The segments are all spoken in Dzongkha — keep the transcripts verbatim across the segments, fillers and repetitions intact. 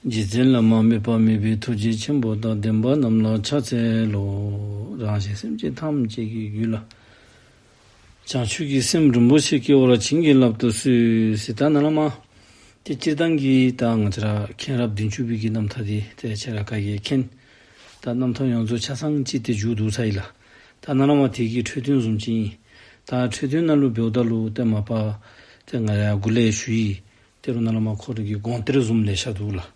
རྗེ་བཙུན་བླ་མ་དམིགས་པ་མེད་པའི་ཐུགས་རྗེ་ཆེན་པོ་དང་། བདེན་པ་རྣམས་ལ་ཕྱག་འཚལ་ལོ། རང་གཞན་སེམས་ཅན་ཐམས་ཅད་ཀྱི་རྒྱུད་ལ། བྱང་ཆུབ་ཀྱི་སེམས་རིན་པོ་ཆེ་སྐྱེ་བར་བྱིན་གྱིས་བརླབ་ཏུ་གསོལ་ཟེར། ད་ནཱ་ལས་མར་ཏེ་སྤྱིར་བཏང་གི་ད་ང་བཅས་ར་མཁྱེན་རབ་བདུན་ཅུ་པའི་གི་རྣམ་ཐར་འདི་ཏེ་ཁྱེད་ར་ག་གིས་མཁྱེན། ད་རྣམ་ཐར་ཡོངས་རྫོགས་ཆ་ཚང་ཅིག་ཏེ་མཇུག་བསྡུ་ཚར་ཡི་ལགས། ད་ནཱ་ལས་མར་དེ་གི་འཕྲོས་དོན་བཟུམ་ཅིག་ཨིན། ད་འཕྲོས་དོན་ནང་ལུ་འབདཝ་ད་ལུ་ཏེ་མ་པ་ཏེ་ང་ཡར་འགོ་ལས་ཞུ་ཡི། དེ་རུང་ནཱ་ལས་མར་ཁོ་རའི་གི་དགོངས་གཏེར་བཟུམ་ལེ་ཤ་འདུག་ལགས།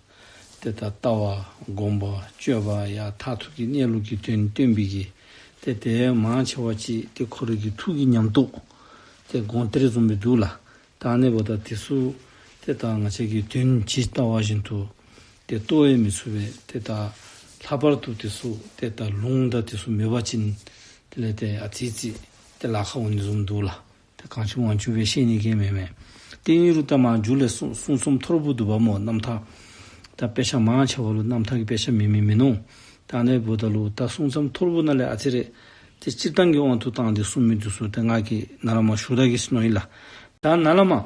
ཏེ་ད་ལྟ་བ་སྒོམ་པ་སྤྱོད་པ་ཡང་མཐར་ཐུག་གི་གནས་ལུགས་ཀྱི་དོན་སྟོན་པའི་གི་ཏེ་དེ་མང་ཆེ་བ་ཅིག་ཏེ་ཁོ་རའི་གི་ཐུགས་ཀྱི་ཉམས་རྟོགས་ཏེ་དགོངས་གཏེར་བཟུམ་སྦེ་འདུག་ལགས། ད་ཨ་ནི་འབདཝ་ད་དེ་ཚུ་ཏེ་ད་ང་བཅས་ཀྱིས་དོན་ཇི་ལྟ་བ་བཞིན་དུ་ཏེ་རྟོགས་ཡང་མི་ཚུགས་པས། ཏེ་ད་ལྷག་པར་དུ་དེ་ཚུ་ཏེ་ད་ལུང་དང་དེ་ཚུ་མེད་པ་ཅིན་དེ་ལས་ཏེ་ཨ་ཙི་ཙི་ཏེ་ལཱ་ཁག་འོང་ནི་བཟུམ་འདུག་ལགས། ཏེ་གང་བྱུང་མང་བྱུང་སྦེ་བཤད་ནི་གི་མེད་མས། ཏེ་ཨིན་རུང་ད་མར་མཇུག་ལས་གསུང་གསུང་རྩོམ་ཐོར་བུ་འདུག་པ་སྨོ། རྣམ་ཐར་ད་དཔེ་ཆ་མང་ཆེ་བ་ལུ་རྣམ་ཐར་གྱི་དཔེ་ཆ་མེད་མི་མིན་ནུག། ད་ཨ་ནི་འབདཝ་ད་ལུ་ད་གསུང་རྩོམ་ཐོར་བུ་ནང་ལས་ཨ་ཙི་རེ་ཏེ་སྤྱིར་བཏང་གི་དབང་དུ་བཏང་སྟེ་གསུང་མི་འདི་ཚུ་ཏེ་ང་གིས་ནཱ་ལས་མར་ཞུ་ད་གེ་ཟེར་མནོ་ཡི་ལགས། ད་ནཱ་ལས་མར་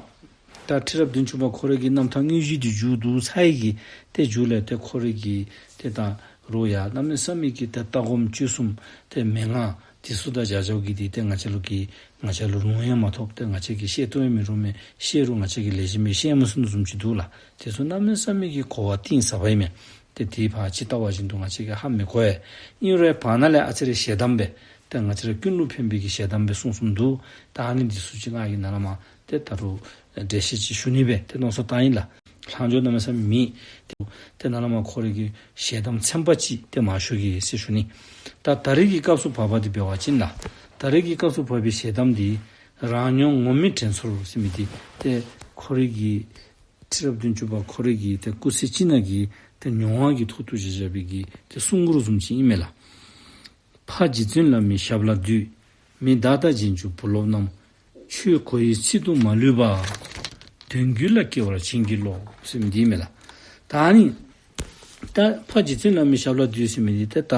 ད་ཁྲི་རབས་བདུན་ཅུ་པ་ཁོ་རའི་གི་རྣམ་ཐར་དངོས་གཞི་འདི་མཇུག་བསྡུ་ཚར་ཡི་གི་ཏེ་མཇུག་ལས་ཏེ་ཁོ་རའི་གི་ཏེ་ད་རུང་ཡང་གནམ་མེད་ས་མེད་ཀྱི་ཏེ་ལྟ་སྒོམ་སྤྱོད་གསུམ་ཏེ་མན་ངག་དེ་ཚུ་དང་སྦྱར་སྦྱརཝ་གིས་ཏེ་ཏེ་ང་བཅས་ལུ་གིས་ང་བཅས་ལུ་ལུང་ཡང་མ་ཐོབ། ཏེ་ང་བཅས་ཀྱིས་བཤད་རུང་ཡང་མི་རུང་མས། བཤད་རུང་ང་བཅས་ཀྱིས་ལེགས་ཤོམ་སྦེ་བཤད་མ་ཚུགས་ནི་བཟུམ་ཅིག་འདུག་ལགས། དེ་ཚུ་གནམ་མེད་ས་མེད་ཀྱི་གོ་བ་གཏིང་ཟབ་པ་ཨིན་མས། ཏེ་དེ་ཕར་ཇི་ལྟ་བ་བཞིན་དུ་ང་བཅས་ཀྱིས་ཧ་མི་གོ་བས། ཨིན་རུང་བར་ན་ལས་ཨ་ཙི་རེ་ཞལ་གདམས་སྦེ་ཏེ་ང་བཅས་ར་ཀུན་སློང་ཕན་པའི་གི་ཞལ་གདམས་སྦེ་གསུངས་གསུངསམ་འདུག། ད་ཨ་ནི་འདི་ཚུ་ཅིག་ང་གིས་ནཱ་ལས་མར་ཏེ་ད་རུང་འགྲེལ་བཤད་ཅིག་ཞུ་ནི་སྦེ་ཏེ་མནོ་བསམ་བཏང་ཡི་ལགས། ལྷག་འཕྲོ་གནམ་མེད་ས་མེད་མེད། ཏེ་ནཱ་ལས་མར་ཁོ་རའི་གི་ཞལ་གདམས་ཚན་པ་ཅིག་ཏེ་མར་ཞུ་གེ་ཟེར་ཞུ་ནི། ད་ད་རེས་ཀྱི་སྐབས་སུ་བབ་པ་འདི་འབད་བ་ཅིན་ལགས། ད་རེས་ཀྱི་སྐབས་སུ་བབ་པའི་ཞལ་གདམས་འདི་རང་མྱོང་ངོམས་མེད་དྲན་གསོ་ཟེར་མི་འདི་ཏེ་ཁོ་རའི་གི་ཁྲི་རབས་བདུན་ཅུ་པ་ཁོ་རའི་གི་ཏེ་སྐུ་ཚེ་སྤྱི་ནང་གི་ཏེ་མྱོང་བ་གི་ཐོག་ཏུ་བཞག་བཞག་པའི་གི་ཏེ་གསུང་མགུར་བཟུམ་ཅིག་ཨིན་མས་ལགས། ཕ་རྗེ་བཙུན་བླ་མའི་ཞབས་ལ་འདུད། མི་བདག་ལྟ་རྗེས་འཇུག་བུ་སློབ་རྣམས། ཆོས་གོ་ཡི་ཚིག་ཏུ་མ་ལུས་པ། དོན་རྒྱུད་ལ་སྐྱེ་བར་བྱིན་གྱིས་རློབས་ཟེར་མི་འདི་ཨིན་མས་ལགས། ད་ཨ་ནི་ད་ཕ་རྗེ་བཙུན་བླ་མའི་ཞབས་ལ་འདུད་ཟེར་མི་འདི་ཏེ་ད་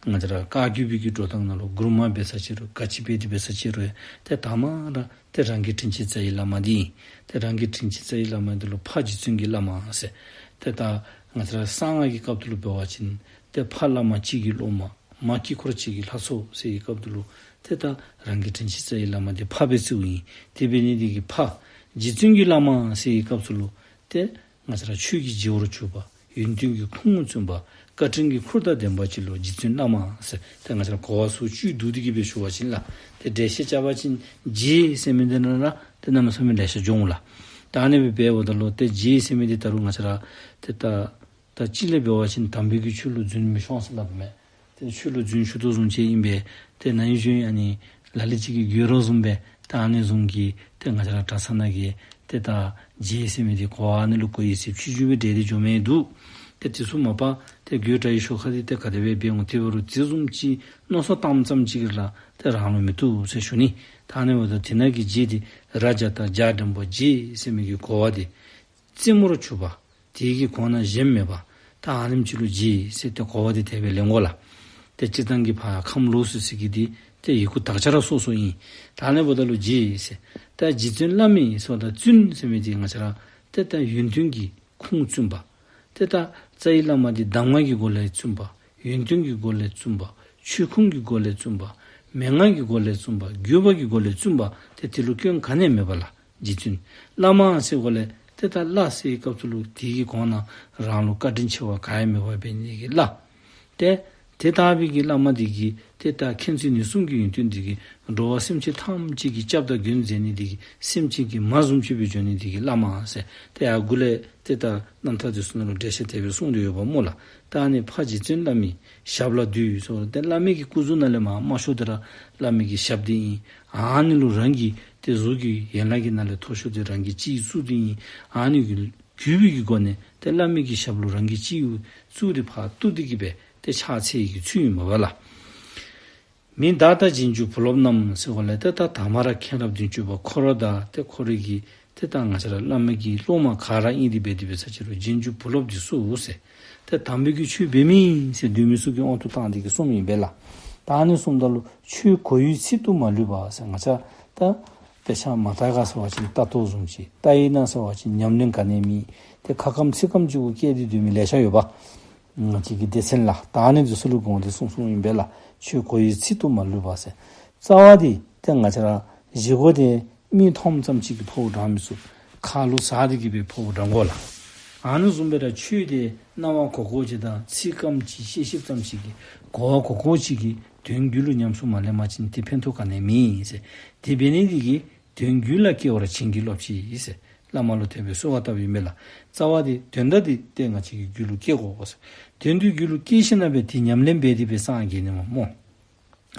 ང་བཅས་ར་བཀའ་བརྒྱུད་པའི་གི་འགྲོ་སྟངས་ནང་ལུ་མགུར་མ་འབད་ས་ཅིག་རུང་ག་ཅི་འབད་དེ་འབད་ས་ཅིག་རུང་ཏེ་དང་པ་ར་ཏེ་རང་གི་དྲིན་ཅན་རྩ་བའི་བླ་མ་འདི་ཨིན། ཏེ་རང་གི་དྲིན་ཅན་རྩ་བའི་བླ་མ་འདི་ལུ་ཕ་རྗེ་བཙུན་གྱི་བླ་མ་ཟེར། ཏེ་ད་ང་བཅས་ར་གསང་སྔགས་ཀྱི་སྐབས་སུ་ལུ་འབད་བ་ཅིན་ཏེ་ཕ་བླ་མ་གཅིག་གི་སློབ་མ། མ་དཀྱིལ་འཁོར་གཅིག་གི་ལྷ་ཚོགས་ཟེར་བའི་སྐབས་སུ་ལུ་ཏེ་ད་རང་གི་དྲིན་ཅན་རྩ་བའི་བླ་མ་འདི་ཕ་སྦེ་བརྩིཝ་ཨིན། དེ་འབད་ནི་འདི་གིས་ཕ་རྗེ་བཙུན་གྱི་བླ་མ་ཟེར་བའི་སྐབས་སུ་ལུ་ཏེ་ང་བཅས་ར་ཆོས་ཀྱི་རྗེ་བོར་གྱུར་པ། ཡོན་ཏན་གྱི་ཁུངས་བཙུན་པ། བཀའ་དྲིན་གྱི་ཁུར་དང་ལྡན་པ་ཅིག་ལུ་རྗེ་བཙུན་བླ་མ་ཟེར་ཏེ་ང་བཅས་ར་གོ་བ་ཚུ་བཅུད་བསྡུ་སྟེ་གི་སྦེ་ཞུ་བ་ཅིན་ལགས། ཏེ་འགྲེལ་བཤད་རྐྱབ་པ་ཅིན་རྗེ་ཟེར་མི་འདི་ནང་ར་ཏེ་གནམ་མེད་ས་མེད་ལེ་ཤ་འགྱོ་འོང་ལགས། ད་ཨ་ནི་སྦེ་འབདཝ་ད་ལུ་ཏེ་རྗེ་ཟེར་མི་འདི་ད་རུང་ང་བཅས་ར་ཏེ་ད་ད་ཅི་ལས་འབད་བ་ཅིན་དམ་པའི་གི་ཆོས་ལུ་རྫུན་མི་ཤོང་ཟེར་སླབ་མས། ཏེ་ཆོས་ལུ་རྫུན་ཤོར་དོ་བཟུམ་ཅིག་ཨིན་པས། ཏེ་ན་ཧིང་གཞེས་ནིང་ལ་ལུ་ཅིག་གིས་འགྱོ་རུང་བཟུམ་སྦེ་ད་ཨ་ནི་བཟུམ་གྱི་ཏེ་ང་བཅས་ར་གྲྭ་ཚང་ནང་གི་ཏེ་ད་རྗེ་ཟེར་མི་འདི་གོ་བ་ཨ་ནི་ལུ་གོ་ཡི་ཟེར་ཕྱི་འགྱུར་སྦེ་འགྲེལ་ཏེ་འགྱོ་མི་འདུག། ཏེ་དེ་ཚུ་མ་པ་ཏེ་དགོད་བྲ་བའི་ཤོ་ཁ་འདི་ཏེ་ག་དེ་སྦེ་འབད་འོང་། དེ་འབད་རུང་དེ་བཟུམ་ཅིག་མནོ་བསམ་བཏངམ་ཙམ་ཅིག་གིས་ར་ཏེ་རང་ལུ་མི་བཏུབ་ཟེར་ཞུ་ནི། ད་ཨ་ནི་འབདཝ་ད་དེ་ནང་གི་རྗེ་འདི་ར་བརྒྱ་དང་བརྒྱ་འགྲན་པ་རྗེ་ཟེར་མི་གི་གོ་བ་འདི་རྩེ་མོར་གྱུར་པ། དེ་གི་གོང་ན་གཞན་མེད་པ། ད་ཨ་ནེམ་ཅིག་ལུ་རྗེ་ཟེར་ཏེ་གོ་བ་འདི་དེ་སྦེ་ལེན་དགོ་ལགས། ཏེ་སྤྱིར་བཏང་གི་ཕར་ཁམས་ལོགས་སུ་ཟེར་གི་འདི་ཏེ་ཡི་གུ་དག་ཆ་ར་སོ་སོ་ཨིན། ད་ཨ་ནི་འབདཝ་ད་ལུ་རྗེ་ཟེར་ད་རྗེ་བཙུན་བླ་མའི་ཟེརཝ་ད་བཙུན་ཟེར་མི་འདི་ང་བཅས་ར་ཏེ་ད་ཡོན་ཏན་གྱི་ཁུངས་བཙུན་པ། ཏེ་ད་རྩ་བའི་བླ་མ་འདི་གདམས་ངག་གི་སྒོ་ལས་བཙུན་པ། ཡོན་ཏན་གྱི་སྒོ་ལས་བཙུན་པ། ཆོས་ཁུངས་ཀྱི་སྒོ་ལས་བཙུན་པ། མན་ངག་གི་སྒོ་ལས་བཙུན་པ། བརྒྱུད་པ་གི་སྒོ་ལས་བཙུན་པ། ཏེ་དེ་ལུ་སྐྱོན་ག་ནི་ཡང་མེད་པ་ལགས། རྗེ་བཙུན་བླ་མ་ཟེར་སྒོ་ལས་ཏེ་ད་བླ་ཟེར་བའི་སྐབས་སུ་ལུ་དེ་གི་གོང་ན་རང་ལུ་བཀའ་དྲིན་ཆེ་བ་ག་ཡང་མེད་པ་འབད་ནི་གི་བླ། ཏེ་དེ་ལྟ་བུའི་གི་བླ་མ་འདི་གིས་ཏེ་ད་མཁྱེན་བརྩེ་ནུས་གསུམ་གྱི་ཡོན་ཏན་འདི་གིས་འགྲོ་བ་སེམས་ཅན་ཐམས་ཅད་ཀྱི་སྐྱབས་དང་མགོན་མཛད་ནི་འདི་གིས་སེམས་ཅན་གྱི་མ་བཟུམ་ཅིག་སྦེ་འགྱོ་ནི་འདི་གིས་བླ་མ་ཟེར་ཏེ་ཡར་མགུ་ལས་ཏེ་ད་རྣམ་ཐར་འདི་ཚུ་ནང་ལུ་འགྲེལ་བཤད་དེ་སྦེ་གསུངས་ཏེ་ཡོདཔ་སྨོ་ལགས། ད་ཨ་ནི་ཕ་རྗེ་བཙུན་བླ་མའི་ཞབས་ལ་འདུད་ཟེརཝ་ད་བླ་མའི་གི་སྐུ་གཟུགས་ནང་ལས་མར་མ་ཤོར་ཏེ་ར་བླ་མའི་གི་ཞབས་འདི་ཨིན། ཨ་ནི་ལུ་རང་གི་ཏེ་གཟུགས་ཀྱི་ཡན་ལག་གི་ནང་ལས་མཐོ་ཤོས་འདི་རང་གི་སྤྱི་གཙུག་འདི་ཨིན། ཨ་ནི་གི་གུས་པའི་གི་སྒོ་ནས་ཏེ་བླ་མའི་གི་ཞབས་ལུ་རང་གི་སྤྱི་གཙུག་འདི་ཕར་གཏུགས་ཏེ་གི་སྦེ་ཏེ་ཕྱག་འཚལ་བའི་གི་ཚུལ་ཨིན་པས་ལགས། མི་བདག་ལྟ་རྗེས་འཇུག་བུ་སློབ་རྣམས་ཟེར་སྒོ་ལས་ཏེ་ད་དང་པ་ར་མཁྱེན་རབ་བདུན་ཅུ་པ་ཁོ་ར་དང་ཏེ་ཁོ་རའི་གི་ཏེ་ད་ང་བཅས་ར་བླ་མ་གི་སློབ་མ་ག་ར་ཨིན་ཏེ་འབད་དེ་འབད་ས་ཅིག་རུང་རྗེས་འཇུག་བུ་སློབ་འདི་ཚུ་ཟེར་ཏེ་དམ་པའི་གི་ཆོས་འབད་མི་ཟེར་སྡོད་མི་ཚུ་གི་དབང་དུ་བཏང་སྟེ་གི་གསུངམ་ཨིན་པས་ལགས། ད་ཨ་ནི་གསུངམ་ད་ལུ་ཆོས་གོ་ཡི་ཚིག་ཏུ་མ་ལུས་པ་ཟེར་ང་བཅས་ད་ དཔེ་ཆ་མ་ལྟ་ག་ཟེར་བ་ཅིན་ལྟ་རྟོག་བཟུམ་ཅིག། ལྟ་ཡི་ན་ཟེར་བ་ཅིན་ཉམས་ལེན་ག་ནི་མེད། ཏེ་ཁ་སྐམ་ཚིག་སྐམ་ཅིག་གུ་སྐྱེས་ཏེ་སྡོད་མི་ལེ་ཤ་ཡོད་པ། ང་བཅས་ཀྱི་སྡེ་ཚན་ལ་ད་ཨ་ནི་འདི་ཚུ་ལུ་དགོངས་ཏེ་གསུངས་གསུངསམ་ཨིན་པས་ལགས། ཆོས་གོ་ཡི་ཚིག་ཏུ་མ་ལུས་པ་ཟེར། རྩ་བ་འདི་ཏེ་ང་བཅས་ར་བཞེས་སྒོ་འདི་མིག་མཐོངམ་ཙམ་ཅིག་གིས་ཕོཝ་འགྲང་མི་ཚུགས། ཁ་ལུ་ཟ་སྟེ་གི་སྦེ་ཕོཝ་འགྲང་དགོ་ལགས། ཨ་ནི་བཟུམ་སྦེ་ར་ཆོས་འདི་རྣ་བར་གོ་གོཝ་ཅིག་དང་ཚིག་སྐམ་ཅིག་ཤེས་ཤེསཔ་ཙམ་ཅིག་གིས་གོ་བར་གོ་གོཝ་ཅིག་གིས་དོན་རྒྱུད་ལུ་ཉམས་སུ་མ་ལེན་པ་ཅིན་ཏེ་ཕན་ཐོགས་ག་ནི་ཡང་མེད་ཟེར། དེ་འབད་ནི་འདི་གིས་དོན་རྒྱུད་ལ་སྐྱེ་བར་བྱིན་གྱིས་རློབས་ཤིག་ཟེར། བླ་མ་ལུ་དེ་སྦེ་གསོལ་བ་བཏབ་ཨིན་པས་ལགས། རྩ་བ་འདི་དོན་དག་འདི་ཏེ་ང་བཅས་ཀྱི་རྒྱུད་ལུ་སྐྱེ་དགོ་ཟེར། དོན་འདི་རྒྱུད་ལུ་སྐྱེས་ཞིནམ་ལས་འབད་དེ་ཉམས་ལེན་འབད་དེ་སྦེ་སངས་རྒྱས་ནི་མས་སྨོ།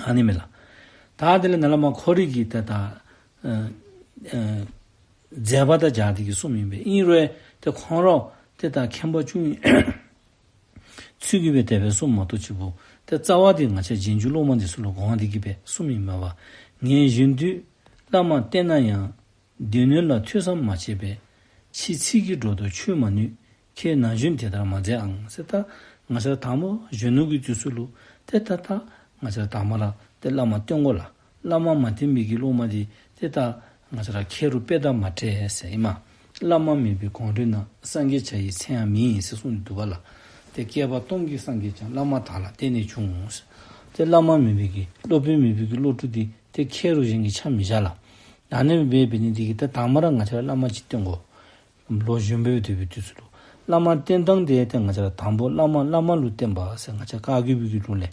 ཨ་ནི་མས་ལགས། ད་དེ་ལས་ནཱ་ལས་མར་ཁོ་རའི་གི་ཏེ་ད་ཨ་ཨ་མཛད་པ་དང་སྦྱར་ཏེ་གི་གསུངསམ་ཨིན་པས། ཨིན་རུང་ཏེ་ཁོང་ར་ཏེ་ད་མཁྱེན་པ་ཅུང་ཚུད་ཀྱི་སྦེ་དེ་སྦེ་གསུངསམ་མ་གཏོགས་ཅིག་པོ་ཏེ་རྩ་བ་འདི་ང་བཅས་རྗེས་འཇུག་སློབ་མ་འདི་ཚུ་ལུ་དགོངས་ཏེ་གི་སྦེ་གསུངསམ་ཨིན་མས་པ། ངས་གཞོན་དུས་བླ་མ་བསྟེན་ན་ཡང་། སྡེ་སྣོད་ལ་ཐོས་བསམ་མ་བྱས་པས། ཕྱི་ཚིག་གི་སྒྲོ་འདོགས་ཆོད་མ་ནུས། ཁྱེད་ན་གཞོན་དེ་ལྟར་མ་མཛད་ཨང་། ཟེར། ད་ང་བཅས་དང་པ་གཞོན་ནུ་གི་དུས་སུ་ལུ་ཏེ་ད་ད་ང་བཅས་དང་པ་ར་ཏེ་བླ་མ་བསྟེན་དགོ་ལགས། བླ་མ་མ་བསྟེན་པའི་གི་སློབ་མ་འདི་ཏེ་ད་ང་བཅས་ར་མཁས་རུང་དཔེ་དང་མ་འདྲ་ཟེར་ཨིན་མས། བླ་མ་མེད་པའི་གོང་རོལ་ན། སངས་རྒྱས་བྱ་ཡི་མཚན་ཡང་མེད་ཟེར་གསུངས་ཏེ་འདུག་པ་ལགས། ཏེ་བསྐལ་པ་སྟོང་གི་སངས་རྒྱས་ཀྱང་། བླ་མ་དག་ལ་བརྟེན་ནས་བྱུང་ཟེར། ཏེ་བླ་མ་མེད་པའི་གི་སློབ་དཔོན་མེད་པའི་གི་སློབ་ཕྲུག་འདི་ཏེ་མཁས་རུང་གཞན་གྱིས་ཆ་མི་བཞག་ལགས། ཨ་ནི་སྦེ་འབད་ནི་འདི་གིས་ཏེ་དང་པ་ར་ང་བཅས་ར་བླ་མ་ཅིག་བསྟེན་དགོ། ལོ་གཞོན་པ་སྦེ་སྡོད་པའི་དུས་སུ་ལུ་བླ་མ་བསྟེན་ཐངས་འདི་ཏེ་ང་བཅས་ར་དང་པ་བླ་མ་བླ་མ་ལུ་བསྟེན་པ་ཟེར་ང་བཅས་བཀའ་བརྒྱུད་པའི་གི་ལུགས་ལས།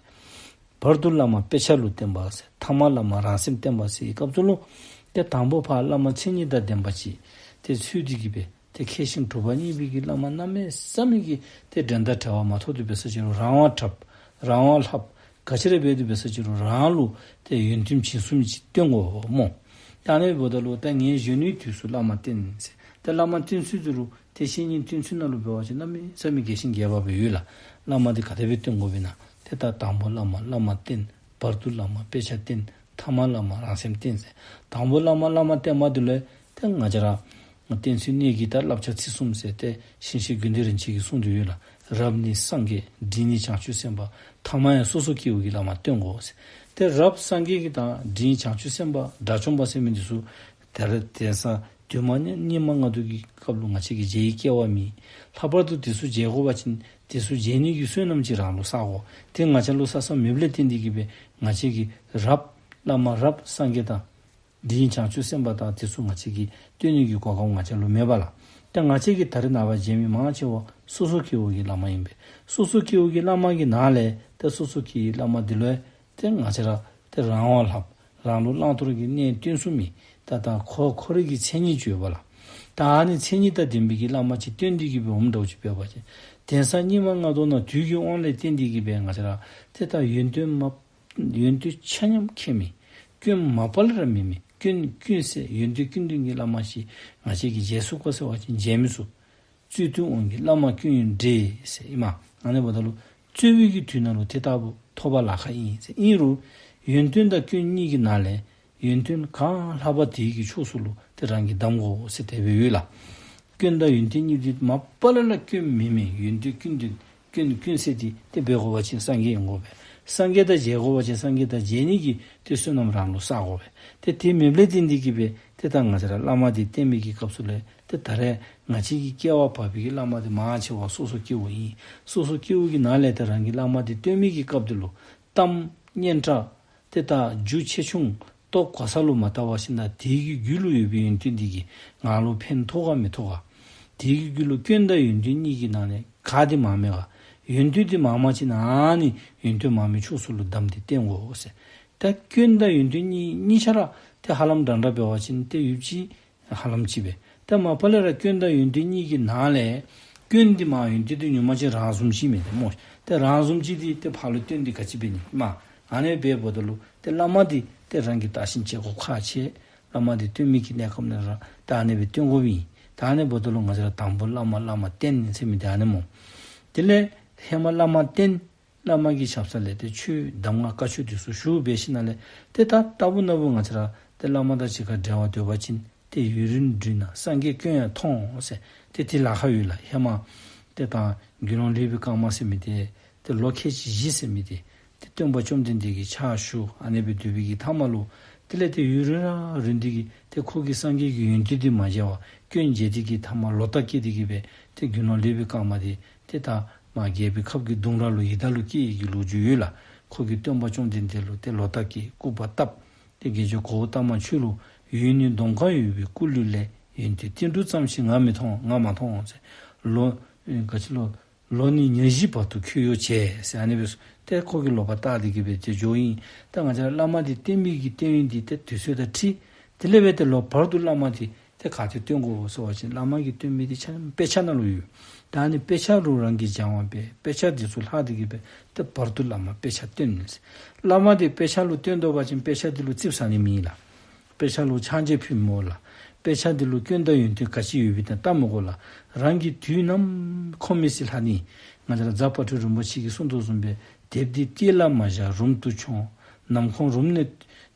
བར་དུ་བླ་མ་དཔེ་ཆ་ལུ་བསྟེན་པ་ཟེར། ཐ་མ་བླ་མ་རང་སེམས་བསྟེན་པ་ཟེར་བའི་སྐབས་སུ་ལུ་ཏེ་དང་པ་ཕར་བླ་མ་མཚན་ཉིད་དང་ལྡན་པ་ཅིག་ཏེ་འཚོལ་ཏེ་གི་སྦེ་ཏེ་མཁས་ཤིང་གྲུབ་པ་བརྙེས་པའི་གི་བླ་མ་གནམ་མེད་ས་མེད་ཀྱི་ཏེ་འགྲན་ཟླ་བྲལ་བ་མ་ཐོབ་སྟེ་འབད་ས་ཅིག་རུང་རང་དབང་འཁྲབ། རང་དབང་ལྷབ། ག་ཅི་ར་འབད་དེ་འབད་ས་ཅིག་རུང་རང་ལུ་ཏེ་ཡོན་ཏན་ཇི་བཟུམ་ཅིག་བསྟེན་དགོ་སྨོ། ད་ཨ་ནི་འབདཝ་ད་ལུ་ད་ངས་གཞོན་ནུའི་དུས་སུ་བླ་མ་བསྟེན་ཟེར། ད་བླ་མ་བསྟེན་ཚུལ་འདི་ལུ་ཏེ་བཤེས་གཉེན་བསྟེན་ཚུལ་ནང་ལུ་འབད་བ་ཅིན་གནམ་མེད་ས་མེད་རྒྱས་ཤིང་རྒྱས་པ་སྦེ་ཡོད་ལགས། བླ་མ་འདི་ག་དེ་སྦེ་བསྟེན་དགོཔ་ཨིན་ན། ཏེ་ད་དང་པ་བླ་མ་བླ་མ་བསྟེན། བར་དུ་བླ་མ་དཔེ་ཆ་བསྟེན། ཐ་མ་བླ་མ་རང་སེམས་བསྟེན་ཟེར། དང་པ་བླ་མ་བླ་མ་བསྟེན་པ་འདི་ལུ་ཏེ་ང་བཅས་ར་བསྟེན་ཚུལ་གནད་ཀྱི་ད་བསླབ་བྱ་ཚིག་གསུམ་ཟེར་ཏེ་ཞིང་གཤེགས་དགེ་འདུན་རིན་ཆེན་གྱིས་གསུངས་ཏེ་ཡོད་ལགས། རབ་ནི་སངས་རྒྱས། འབྲིང་ནི་བྱང་ཆུབ་སེམས་དཔའ། ཐ་མ་ཡང་སོ་སོ་སྐྱེ་བོ་གི་བླ་མ་བསྟེན་དགོ་ཟེར། ཏེ་རབ་སངས་རྒྱས་ཀྱི་དང་འབྲིང་བྱང་ཆུབ་སེམས་དཔའ་དགྲ་བཅོམ་པ་ཟེར་མི་འདི་ཚུ་ད་རེས་དེང་སང་དུས་མ་ཉི་མ་ལྔ་བདོ་གི་སྐབས་ལུ་ང་བཅས་ཀྱིས་མཇལ་བའི་སྐལ་བ་མེད། ལྷག་པར་དུ་དེ་ཚུ་མཇལ་དགོ་པ་ཅིན་དེ་ཚུ་མཇལ་ནི་གི་བསོད་ནམས་ཅིག་རང་ལུ་བསག་དགོ། ཏེ་ང་བཅས་ལུ་བསག་བསག་མེདཔ་ལས་བརྟེན་ཏེ་གི་སྦེ་ང་བཅས་ཀྱིས་རབ་བླ་མ་རབ་སངས་རྒྱས་དང་འབྲིང་བྱང་ཆུབ་སེམས་དཔའ་དང་དེ་ཚུ་ང་བཅས་ཀྱིས་བསྟེན་ནི་གི་གོ་སྐབས་ང་བཅས་ལུ་མེད་པ་ལགས། ཏེ་ང་བཅས་ཀྱིས་ད་རེས་ནངས་པ་མཇལ་མི་མང་ཆེ་བ་སོ་སོ་སྐྱེ་བོ་གི་བླ་མ་ཨིན་པས། སོ་སོ་སྐྱེ་བོ་གི་བླ་མ་གི་ནང་ལས་ཏེ་སོ་སོ་སྐྱེ་བོའི་བླ་མ་འདི་ལུ་ཏེ་ང་བཅས་ར་ཏེ་རང་དབང་ལྷབ། རང་ལུ་བླང་དོར་གྱི་གནས་སྟོན་ཚུགས་མི་ད་ད་ཁོ་ཁོ་རའི་གི་མཚན་ཉིད་ཅིག་ཡོད་པ་ལགས། ད་ཨ་ནི་མཚན་ཉིད་དང་ལྡན་པའི་གི་བླ་མ་ཅིག་བསྟེན་ཏེ་གི་སྦེ་འོངམ་འདྲཝ་ཅིག་འབད་བ་ཅིན་དེང་སང་ཉི་མ་ལྔ་བདོ་ནང་དུས་ཀྱི་དབང་ལས་བརྟེན་ཏེ་གི་སྦེ་ང་བཅས་ར་ཏེ་ད་ཡོན་ཏན་མ་ཡོན་ཏན་ཆ་མཉམ་མཁྱེན་མི། སྐྱོན་མ་པ་ལས་ར་མེད་མི། ཀུན་ཀུན་གསལ་ཡོན་ཏན་ཀུན་ལྡན་གྱི་བླ་མ་ཞིག་ང་བཅས་ཀྱིས་མཇལ་ཚུགས་ག་ཟེར་བ་ཅིན་མཇལ་མི་ཚུགས། རྩོད་དུས་དབང་གིས་བླ་མ་སྐྱོན་ཡོན་འདྲེས་ཟེར་ཨིན་མས། ཨ་ནི་འབདཝ་ད་ལུ་རྩོད་པའི་གི་དུས་ནང་ལུ་དེ་ལྟ་བུ་ཐོབ་པ་ལཱ་ཁག་ཨིན་ཟེར། ཨིན་རུང་ཡོན་ཏན་དང་སྐྱོན་གཉིས་ཀྱི་ནང་ལས་ཡོན་ཏན་གང་ལྷག་པ་དེ་གི་ཕྱོགས་སུ་ལུ་ཏེ་རང་གིས་གདམ་དགོ་ཟེར་དེ་སྦེ་ཡོད་ལགས། སྐྱོན་དང་ཡོན་ཏན་གཉིས་འདི་མ་པ་ལས་ར་སྐྱོན་མེད་མི་ཡོན་ཏན་ཀུན་ལྡན་ཀུན་ཀུན་གསལ་འདི་ཏེ་འབད་དགོ་པ་ཅིན་སངས་རྒྱས་ཡོང་དགོ་པས། སངས་རྒྱས་དང་མཇལ་དགོ་པ་ཅིན་སངས་རྒྱས་དང་མཇལ་ནི་གི་ཏེ་བསོད་ནམས་རང་ལུ་བསག་དགོ་པས། ཏེ་དེ་མེདཔ་ལས་བརྟེན་ཏེ་གི་སྦེ་ཏེ་ད་ང་བཅས་ར་བླ་མ་འདི་བསྟེན་མི་གི་སྐབས་སུ་ལས་ཏེ་ད་རེས་ང་བཅས་ཀྱི་སྐལ་བ་བབས་པའི་གི་བླ་མ་འདི་མང་ཆེ་བ་སོ་སོ་སྐྱེ་བོ་ཨིན། སོ་སོ་སྐྱེ་བོ་གི་ནང་ལས་ཏེ་རང་གི་བླ་མ་འདི་བསྟེན་མི་གི་སྐབས་འདི་ལུ་གཏམ་སྙན་གྲགས་ཏེ་ད་རྒྱུ་ཆེ་ཆུང་ལྟོ་གོ་ས་ལུ་མ་བལྟ་བར་ཞིནམ་ལས་དེ་གི་རྒྱུད་ལུ་ཡོད་པའི་ཡོན་ཏན་འདི་གིས་ང་ལུ་ཕན་ཐོགས་ག་མི་ཐོགས་ག། དེ་གི་རྒྱུད་ལུ་སྐྱོན་དང་ཡོན་ཏན་གཉིས་ཀྱི་ནང་ལས་ག་འདི་མང་མས་ག། ཡོན་ཏན་འདི་མང་མ་ཅིན་ཨ་ནི་ཡོན་ཏན་མང་མི་ཕྱོགས་སུ་ལུ་གདམ་སྟེ་བསྟེན་དགོ་ཟེར། ད་སྐྱོན་དང་ཡོན་ཏན་གཉིས་གཉིས་ཆ་ར་ཏེ་ཧ་ལམ་འདྲ་འདྲ་འབད་བ་ཅིན་ཏེ་ཡུདཔ་ཅིག་ཧ་ལམ་ཅིག་སྦེ། ཏེ་མ་པ་ལས་ར་སྐྱོན་དང་ཡོན་ཏན་གཉིས་ཀྱི་ནང་ལས་སྐྱོན་འདི་མང་ཡོན་ཏན་འདི་ཉུང་མ་ཅིག་རང་བཟུམ་ཅིག་མས་ཏེ་སྨོ། ཏེ་རང་བཟུམ་ཅིག་འདི་ཏེ་ཕར་ལུ་བསྟེན་ཏེ་ག་ཅི་འབད་ནི་མས། ཨ་ནི་སྦེ་འབདཝ་ད་ལུ་ཏེ་བླ་མ་འདི་ཏེ་རང་གིས་བརྟག་ཞིབ་དཔྱད་དགོཔ་ཁག་ཆེ། བླ་མ་འདི་བསྟེན་མི་གི་གནས་སྐབས་ནང་ར་ཏེ་ཨ་ནི་སྦེ་བསྟེན་དགོཔ་ཨིན། ད་ཨ་ནི་འབདཝ་ད་ལུ་ང་བཅས་ར་དང་པ་བླ་མ་བླ་མ་བསྟེན་ཟེར་མི་འདི་ཨ་ནི་སྨོ། དེ་ལས་ཧེ་མ་བླ་མ་བསྟེན། བླ་མ་གི་ཞབས་ས་ལས་ཏེ་ཆོས་གདམས་ངག་བཀའ་ཆོས་འདི་ཚུ་ཞུ་སྦེ་ཞིནམ་ལས་ཏེ་ད་ལྟ་བུ་ན་བུ་ང་བཅས་ར་ཏེ་བླ་མ་དང་གཅིག་ཁར་འབྲེལ་བ་སྡོད་པ་ཅིན་ཏེ་ཡུན་རིང་འགྲིག་ན་སངས་རྒྱས་སྐྱོན་ཡང་མཐོང་ཟེར་ཏེ་དེ་ལཱ་ཁག་ཡོད་ལགས། ཧེ་མ་ཏེ་ད་དགེ་སློང་ལེགས་པའི་དཀར་མ་ཟེར་མི་འདི་ཏེ་ལོ་ཁལ་གཅིག་བཞི་ཟེར་མི་འདི་ཏེ་སྟོན་པ་བཅོམ་ལྡན་འདས་ཀྱི་ཕྱག་ཞུ། ཨ་ནི་སྦེ་སྡོད་པའི་གི་མཐའ་མ་ལུ་ དེ་ལས་ཏེ་ཡུན་རིང་ར་རིང་སྟེ་གི་ཏེ་ཁོ་གིས་སངས་རྒྱས་ཀྱི་ཡོན་ཏན་འདི་མ་མཇལ་བར་སྐྱོན་མཇལ་ཏེ་གི་ཐ་མ་ལོག་ལྟ་སྐྱེས་ཏེ་གི་སྦེ་ཏེ་དགེ་སློང་ལེགས་པའི་སྐར་མ་འདི་ཏེ་ད་མ་རྒྱལ་པོའི་ཁབ་ཀྱི་གདུང་ར་ལུ་ཡི་དྭགས་ལུ་སྐྱེས་ཡི་གི་ལོ་རྒྱུས་ཡོད་ལགས། ཁོ་གིས་སྟོན་པ་བཅོམ་ལྡན་འདས་ལུ་ཏེ་ལོག་ལྟ་སྐྱེས་སྐུར་པ་བཏབ། ཏེ་དགེ་སྦྱོང་གཽ་ཏ་མ་ཁྱོད་ལུ་ཡོན་ནི་གདོང་ཁར་ཡོད་པའི་སྐུ་ལུས་ལས་ཡོན་ཏན་ཏིལ་འབྲུ་ཙམ་ཞིག་ང་མི་མཐོང་ང་མ་མཐོང་ཟེར། ལོ་ཨེ་ག་ཅི་ལོ་ལོ་ནི་ཉེར་བཞི་བར་དུ་ཁྱོད་གཡོག་བྱས་ཟེར་ཨ་ནི་སྦེ་ཏེ་ཁོ་གིས་ལོག་པར་བལྟ་སྟེ་གི་སྦེ་ཏེ་འགྱོཝ་ཨིན། ད་ང་བཅས་ར་བླ་མ་འདི་བསྟེན་མི་གི་བསྟེན་ཡུལ་འདི་ཏེ་དུས་ཚོད་དང་འཁྲིལ། དེ་ལས་སྦེ་ཏེ་ལོག་བར་དུ་བླ་མ་འདི་ཏེ་ག་ཏེ་བསྟེན་དགོ་ཟེར་བ་ཅིན་བླ་མ་གི་བསྟེན་མི་འདི་ཆ་མཉམ་དཔེ་ཆ་ནང་ལུ་ཡོད། ད་ཨ་ནི་དཔེ་ཆ་ལུ་རང་གིས་སྦྱང་བ་འབད་དཔེ་ཆ་འདི་ཚུ་ལྷག་སྟེ་གི་སྦེ་ཏེ་བར་དུ་བླ་མ་དཔེ་ཆ་བསྟེན་ཟེར། བླ་མ་འདི་དཔེ་ཆ་ལུ་བསྟེན་དོ་བ་ཅིན་དཔེ་ཆ་འདི་ལུ་ཙིགཔ་ཟ་ནི་མེད་ལགས། དཔེ་ཆ་ལུ་ཕྱག་མཇལ་ཕུལ་མི་དགོ་ལགས། དཔེ་ཆ་འདི་ལུ་སྐྱོན་དང་ཡོན་ཏན་ག་ཅི་ཡོད་པའི་སྟེང་བལྟ་མི་དགོ་ལགས། རང་གིས་དུས་ནམ་ཁོམ་མི་ཚེ་ལྷག་ནི། ང་བཅས་ར་རྫ་དཔལ་སྤྲུལ་རིན་པོ་ཆེ་གིས་གསུངས་དོ་བཟུམ་སྦེ་དེབ་འདི་ལྟས་ལ་མ་བཞག་རུམ་དུ་མཆོངས། ནམ་ཁོམ་རུམ་ནས་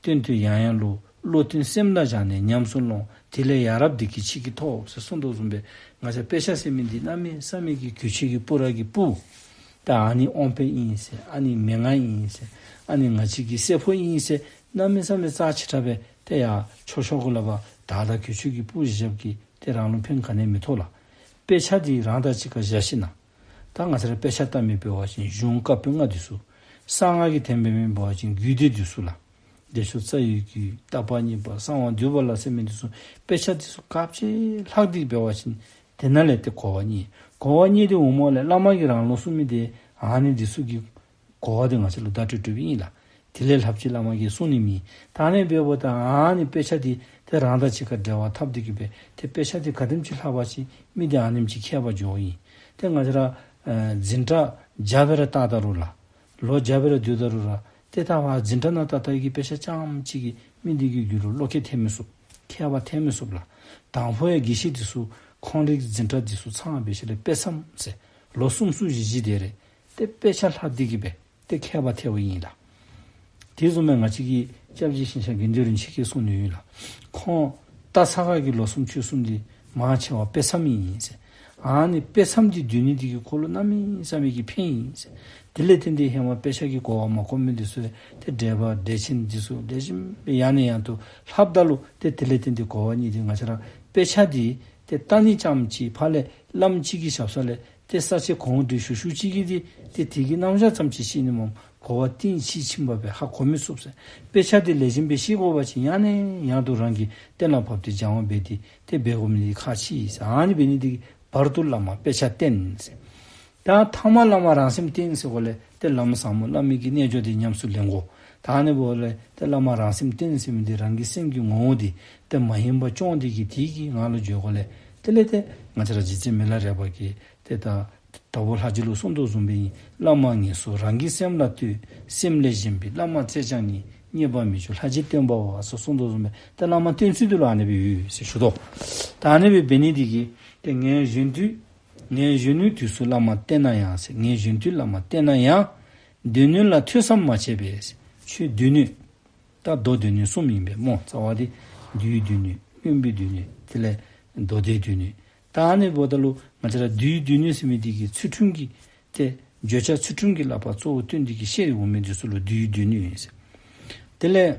བཏོན་ཏེ་ཡང་ཡང་ཀློག། བློ་གཏད་སེམས་ལ་བཞག་ནས་ཉམས་སུ་ལོངས། དེ་ལས་ཡ་རབས་བདེ་སྐྱིད་ཁྱེད་ཀྱིས་ཐོབ་ཟེར་གསུངས་དོ་བཟུམ་སྦེ་ང་བཅས་དཔེ་ཆ་ཟེར་མི་འདི་གནམ་མེད་ས་མེད་ཀྱི་གོས་ཆེན་གྱི་སྤུ་ར་གི་སྤུ། ད་ཨ་ནི་དབང་པོ་ཨིན་ཟེར་ཨ་ནི་མན་ངག་ཨིན་ཟེར་ཨ་ནི་ང་བཅས་ཀྱི་སྲས་པོ་ཨིན་ཟེར་གནམ་མེད་ས་མེད་རྩ་ཆེ་དྲགས་སྦེ་ཏེ་ཡ་ཆོག་ཆོག་གུ་ལ་བ་ད་ད་གོས་ཆེན་གྱི་སྤུ་བཞེས་ཀྱི་ཏེ་རང་ལུ་ཕན་ག་ནི་ཡང་མི་ཐོགས་ལགས། དཔེ་ཆ་འདི་རང་དང་གཅིག་ཁར་བཞག་ཞིནམ་ལས་ད་ང་བཅས་ར་དཔེ་ཆ་བལྟ་མི་འབད་བ་ཅིན་གཞུང་བཀའ་པོད་ལྔ་འདི་ཚུ། གསང་སྔགས་ཀྱི་དེ་འབད་མི་འབད་བ་ཅིན་རྒྱུད་སྡེ་འདི་ཚུ་ལགས། བདེ་མཆོག་རྩ་བའི་རྒྱུད་བརྟག་པ་གཉིས་པ་གསང་བ་འདུས་པ་ལ་སོགས་མི་འདི་ཚུ་དཔེ་ཆ་འདི་ཚུ་ག་ཅི་ལྷག་སྟེ་འབད་བ་ཅིན་དེ་ནང་ལས་ཏེ་གོ་བ་རྙེད། གོ་བ་རྙེད་དེ་འོངམ་ལས་བླ་མ་གིས་རང་ལུ་གསུངས་མི་འདི་ཨ་ནི་འདི་ཚུ་གི་གོ་བ་འདི་ང་བཅས་ལུ་བརྡ་སྤྲོད་སྤྲོདཔ་ཨིན་ལགས། དེ་ལས་ལྷགཔ་ཅིག་བླ་མ་གིས་གསུང་ནི་མེད། ད་ཨ་ནི་འབདཝ་ད་ཨ་ནི་དཔེ་ཆ་འདི་ཏེ་རང་དང་གཅིག་ཁར་འབྲེལ་བ་འཐབ་སྟེ་གི་སྦེ་ཏེ་དཔེ་ཆ་འདི་ག་དེམ་ཅིག་ལྷག་པ་ཅིན་མི་འདི་ཨ་ནེམ་ཅིག་མཁས་པར་འགྱོཝ་ཨིན། ཏེ་ང་བཅས་ར་ཨེ་འཛིན་གྲྭ་བརྒྱ་སྦེ་ར་བལྟ་ད་རུང་ལགས། ལོ་བརྒྱ་སྦེ་ར་སྡོད་ད་རུང་ར་ཏེ་ད་བ་འཛིན་གྲྭ་ནང་ལྟ་ལྟ་གི་དཔེ་ཆ་རྐྱངམ་ཅིག་གིས་མི་འདི་གི་རྒྱུད་ལུ་བློ་ཁེལ་ཐལ་མི་ཚུགས། མཁས་པ་ཐལ་མི་ཚུགས་ལགས། དང་ཕུ་ཡང་དགེ་བཤེས་འདི་ཚུ་ཁོང་རའི་འཛིན་གྲྭ་འདི་ཚུ་ཚང་སྦེ་ཞིནམ་ལས་དཔེ་མཚམས་ཟེར་ལོ་གསུམ་གསུམ་བཞི་བཞི་དེ་རེ་ཏེ་དཔེ་ཆ་ལྷག་སྟེ་གི་སྦེ་ཏེ་མཁས་པ་ཐལཝ་ཨིན་ལགས། དེ་བཟུམ་སྦེ་ང་བཅས་ཀྱི་སྐྱབས་རྗེ་ཞིང་གཤེགས་དགེ་འདུན་རིན་ཆེན་གྱིས་གསུངས་ནི་ཡོད་ལགས། ཁོང་སྟག་ཚང་ཁ་གི་ལོ་གསུམ་ཕྱོགས་གསུམ་འདི་མང་ཆེ་བ་དཔེ་མཚམས་ཨིན་ཟེར། ཨ་ནི་དཔེ་མཚམས་འདི་སྡོད་ནི་འདི་གིས་ཁོ་ལུ་གནམ་མེད་ས་མེད་ཀྱི་ཕན་ཨིན་ཟེར། དེ་ལས་བརྟེན་ཏེ་ཧེ་མ་དཔེ་ཆ་གི་གོ་བ་མ་གོ་མི་འདི་ཚུ་ཏེ་འགྲེལ་པ་འགྲེལ་ཆེན་འདི་ཚུ་ལེགས་ཤོམ་སྦེ་ཡང་ནས་ཡང་དུ་ལྷབ་ད་ལུ་ཏེ་དེ་ལས་བརྟེན་ཏེ་གོ་བ་རྙེད་དེ་ང་བཅས་ར་དཔེ་ཆ་འདི་ཏེ་བལྟ་ནི་རྐྱངམ་ཅིག་ཕར་ལས་བླམ་གཅིག་གི་ཞབས་ས་ལས་ཏེ་ས་བཅད་གོང་འདྲི་ཞུ་ཞུཝ་ཅིག་གིས་ཏེ་ཏེ་དེ་གི་རྣམ་གཞག་ཙམ་ཅིག་ཤེས་ནི་མས། གོ་བ་གཏིང་ཕྱིན་ཕྱིན་པ་སྦེ་ཧ་གོ་མི་ཚུགས་ཟེར། དཔེ་ཆ་འདི་ལེགས་ཤོམ་སྦེ་ཤེས་དགོ་པ་ཅིན་ཡང་ནས་ཡང་དུ་རང་གིས་གཏན་ལ་ཕབ་སྟེ་སྦྱང་བ་འབད་དེ་ཏེ་འབད་དགོ་མི་འདི་ཁག་ཆེ་ཨིན་ཟེར། ཨ་ནི་འབད་ནི་འདི་གིས་བར་དུ་བླ་མ་དཔེ་ཆ་བསྟེན་ཟེར། ད་ཐ་མ་བླ་མ་རང་སེམས་བསྟེན་ཟེར་གོ་ལས་ཏེ་བླ་མ་ཟབ་མོ་བླ་མའི་གི་རྣལ་འབྱོར་འདི་ཉམས་སུ་ལེན་དགོ། ད་ཨ་ནི་འབདཝ་ལས་ཏེ་བླ་མ་རང་སེམས་བསྟེན་ཟེར་མི་འདི་རང་གི་སེམས་ཀྱི་ངོ་བོ་འདི་ཏེ་མ་ཡེངས་པར་སྐྱོང་སྟེ་གི་དེ་གི་ངང་ལུ་འགྱོ་དགོ་ལས། དེ་ལས་ཏེ་ང་བཅས་ར་རྗེ་བཙུན་མི་ལ་རས་པ་གིས་ཏེ་ད་དྭགས་པོ་ལྷ་རྗེ་ལུ་གསུངས་དོ་བཟུམ་སྦེ་ཨིན། བླ་མ་ངན་སོང་རང་གི་སེམས་ལ་ལྟོས། སེམས་ལས་གཞན་པའི་བླ་མ་བཙལ་ཀྱང་ཉན། རྙེད་པར་མི་འགྱུར་ལྷ་རྗེ་སྟོན་པ་བ་ཟེར་གསུངས་དོ་བཟུམ་སྦེ་ཏེ་བླ་མ་བསྟེན་ཚུལ་འདི་ལུ་ཨ་ནི་སྦེ་ཡོད་ཟེར་ཞུ་དོ། ད་ཨ་ནི་སྦེ་འབད་ནི་འདི་གིས་ཏེ་ངན་གཞོན་དུས་ངན་གཞོན་ནུའི་དུས་སུ་བླ་མ་བསྟེན་ན་ཡང་ཟེར། ངན་གཞོན་དུས་བླ་མ་བསྟེན་ན་ཡང་། སྡེ་སྣོད་ལ་ཐོས་བསམ་མ་བྱས་པས་ཟེར། ཆོས་སྡེ་སྣོད། ད་མདོ་སྡེ་སྣོད་གསུམ་ཨིན་པས་སྨོ། རྩ་བ་འདི་འདུལ་བའི་སྡེ་སྣོད་མངོན་པའི་སྡེ་སྣོད་དེ་ལས་མདོ་སྡེའི་སྡེ་སྣོད། ད་ཨ་ནི་འབདཝ་ད་ལུ་ང་བཅས་ར་འདུལ་བའི་སྡེ་སྣོད་ཟེར་མི་འདི་གིས་ཚུལ་ཁྲིམས་ཀྱི་ཏེ་བརྗོད་བྱ་ཚུལ་ཁྲིམས་ཀྱི་བསླབ་པ་གཙོ་བོ་བཏོན་ཏེ་གི་བཤད་འོང་མི་འདི་ཚུ་ལུ་འདུལ་བའི་སྡེ་སྣོད་ཨིན་ཟེར། དེ་ལས་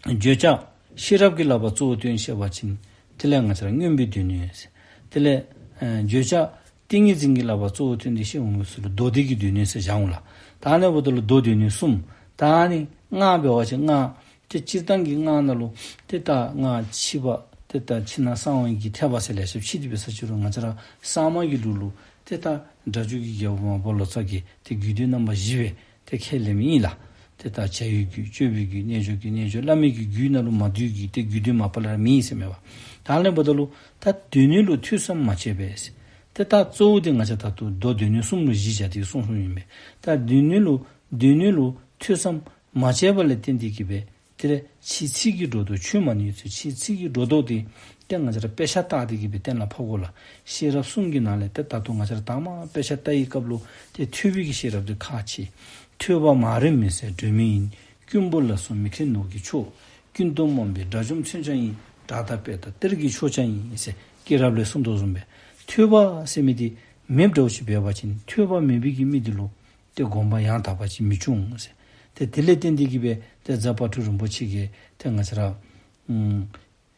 བརྗོད་བྱ་ཤེས་རབ་ཀྱི་བསླབ་པ་གཙོ་བོ་བཏོན་བཤད་པ་ཅིན་དེ་ལས་ང་བཅས་ར་མངོན་པའི་སྡེ་སྣོད་ཨིན་ཟེར། དེ་ལས་ཨེ་བརྗོད་བྱ་ཏིང་ངེ་འཛིན་གྱི་བསླབ་པ་གཙོ་བོ་བཏོན་ཏེ་བཤད་འོང་མི་ཚུ་ལུ་མདོ་སྡེ་གི་སྡེ་སྣོད་ཟེར་བཞག་འོང་ལགས། ད་ཨ་ནི་འབདཝ་ད་ལུ་མདོ་སྡེ་སྣོད་གསུམ། ད་ཨ་ནི་སྔགས་འབད་བ་ཅིན་སྔགས་ཏེ་སྤྱིར་བཏང་གི་སྔགས་ནང་ལུ་ཏེ་ད་སྔགས་ཕྱི་པ་ཏེ་ད་ཕྱི་ནང་གསང་བའི་གི་ཐེག་པ་ཟེར་ལེ་ཤ་ཕྱེ་སྟེ་འབད་ས་ཅི་རུང་ང་བཅས་ར་གསར་མ་གི་ལུགས་ལུ་ཏེ་ད་སྒྲ་སྒྱུར་གྱི་རྒྱལ་པོ་མར་པ་ལོ་ཙཱ་གིས་ཏེ་རྒྱུད་སྡེ་རྣམ་པ་བཞི་སྦེ་ཏེ་ཁས་ལེན་མི་ཨིན་ལགས། ཏེ་ད་བྱ་བའི་རྒྱུད་སྤྱོད་པའི་རྒྱུད་རྣལ་འབྱོར་གྱི་རྣལ་འབྱོར་བླ་མེད་ཀྱི་རྒྱུད་ནང་ལུ་མ་འདུས་ཀྱི་ཏེ་རྒྱུད་སྡེ་མ་པ་ལས་ར་མེད་ཟེར་མས་པ། ད་ཨ་ནི་འབདཝ་ད་ལུ་ད་སྡེ་སྣོད་ལུ་ཐོས་བསམ་མ་བྱས་པས་ཟེར། ཏེ་ད་གཙོ་བོ་འདི་ང་བཅས་ད་ལྟོ་མདོ་སྡེ་སྣོད་གསུམ་ལུ་གཞི་བཞག་སྟེ་གསུངས་གསུངསམ་ཨིན་པས། ད་སྡེ་སྣོད་ལུ་སྡེ་སྣོད་ལུ་ཐོས་བསམ་མ་བྱས་པ་ལས་བརྟེན་ཏེ་གི་སྦེ་དེ་ལས་ཕྱི་ཚིག་གི་སྒྲོ་འདོགས་ཆོད་མ་ནུས་ཚུལ། ཕྱི་ཚིག་གི་སྒྲོ་འདོགས་འདི་ཏེ་ང་བཅས་ར་དཔེ་ཆ་བལྟ་སྟེ་གི་སྦེ་གཏན་ལ་ཕབ་དགོ་ལགས། ཤེས་རབ་གསུམ་གྱི་ནང་ལས་ཏེ་ད་ལྟོ་ང་བཅས་ར་དང་པ་དཔེ་ཆ་བལྟ་བའི་སྐབས་ལུ་ཏེ་ཐོས་པའི་གི་ཤེས་རབ་འདི་ཁག་ཆེ། ཐོས་པ་མ་རིག་མི་ཟད་སྒྲོན་མེ་ཡིན། རྐུན་པོ་ལ་སོགས་མི་མཁས་ནོར་གྱི་མཆོག། ཀུན་ཏུ་རྨོངས་པའི་དགྲ་བཅོམ་མཚོན་བྱ་ཡིན། བྲག་དང་དཔེ་དང་གཏེར་གྱི་མཆོག་ཀྱང་ཡིན་ཟེར་སྐྱེས་རབས་ལས་གསུངས་དོ་བཟུམ་སྦེ། ཐོས་པ་ཟེར་མི་འདི་མེདཔ་འདྲཝ་ཅིག་འབད་བ་ཅིན་ཐོས་པ་མེད་པའི་གི་མི་འདི་ལུ་ཏེ་སྒོམ་པ་ཡང་དག་པ་ཅིག་མི་འབྱུང་ཟེར། ཏེ་དེ་ལས་བརྟེན་ཏེ་གི་སྦེ་ ཏེ་རྫ་དཔལ་སྤྲུལ་རིན་པོ་ཆེ་གིས་ཏེ་ང་བཅས་ར་ཨམ་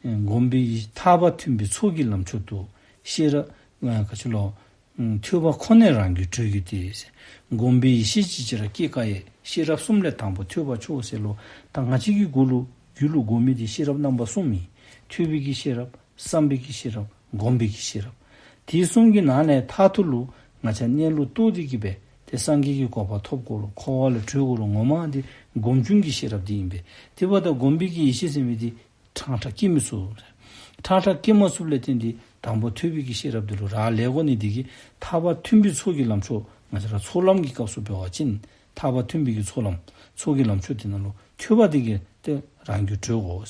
སྒོམ་པའི་ཐར་པ་མཐུན་པའི་ཚོགས་ཀྱི་ལམ་མཆོག་ཏུ། ཤེས་རབ་ཨ་ག་ཅི་ལོ། ཨམ་ཐོས་པ་ཁོ་ནས་རང་རྒྱུད་གྲོལ་གྱུར་ཏེ་ཟེར། སྒོམ་པའི་ཡེ་ཤེས་ཅིའི་ཕྱིར་སྐྱེ་དཀའ་ཡི། ཤེས་རབ་གསུམ་ལས་དང་པོ་ཐོས་པ་མཆོག་ཟེར་ལོ། ད་ང་བཅས་ཀྱི་རྒྱུད་ལུ་རྒྱུད་ལུ་དགོ་མི་འདི་ཤེས་རབ་རྣམ་པ་གསུམ་ཨིན། ཐོས་པའི་གི་ཤེས་རབ། བསམ་པའི་གི་ཤེས་རབ། སྒོམ་པའི་གི་ཤེས་རབ། དེ་གསུམ་གྱི་ནང་ལས་མཐར་ཐུག་ལུ་ང་བཅས་གནས་ལུགས་རྟོགས་ཏེ་གི་སྦེ་ཏེ་སངས་རྒྱས་ཀྱི་གོ་འཕང་ཐོབ་དགོ་ལོ། འཁོར་བ་ལས་གྲོལ་དགོ་ལོ། ངོ་མ་འདི་སྒོམ་བྱུང་གི་ཤེས་རབ་འདི་ཨིན་པས། དེ་འབདཝ་ད་སྒོམ་པའི་གི་ཡེ་ཤེས་ཟེར་མི་འདི་ཕྲང་ཕྲང་སྐྱེ་མི་ཚུགས། ཕྲང་ཕྲང་སྐྱེ་མ་ཚུགསཔ་ལས་བརྟེན་ཏེ་དང་པོ་ཐོས་པའི་གི་ཤེས་རབ་འདི་ལུ་རག་ལས་དགོ་ནི་འདི་གིས་ཐར་པ་མཐུན་པའི་ཚོགས་ཀྱི་ལམ་མཆོག་ང་བཅས་ར་ཚོགས་ལམ་གྱི་སྐབས་སུ་འབད་བ་ཅིན་ཐར་པ་མཐུན་པའི་གི་ཚོགས་ལམ་ཚོགས་ཀྱི་ལམ་མཆོག་འདི་ནང་ལུ་ཐོས་པ་འདི་གིས་ཏེ་རང་རྒྱུད་གྲོལ་དགོ།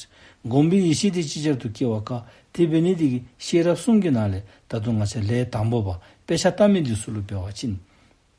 སྒོམ་པའི་ཡེ་ཤེས་དེ་ཅིའི་ཕྱིར་དུ་སྐྱེ་བ་དཀའ། དེ་འབད་ནི་འདི་གིས་ཤེས་རབ་གསུམ་གྱི་ནང་ལས་ད་དུང་ང་བཅས་ལས་དང་པོ་པ་དཔེ་ཆ་ལྟ་མི་འདི་ཚུ་ལུ་འབད་བ་ཅིན་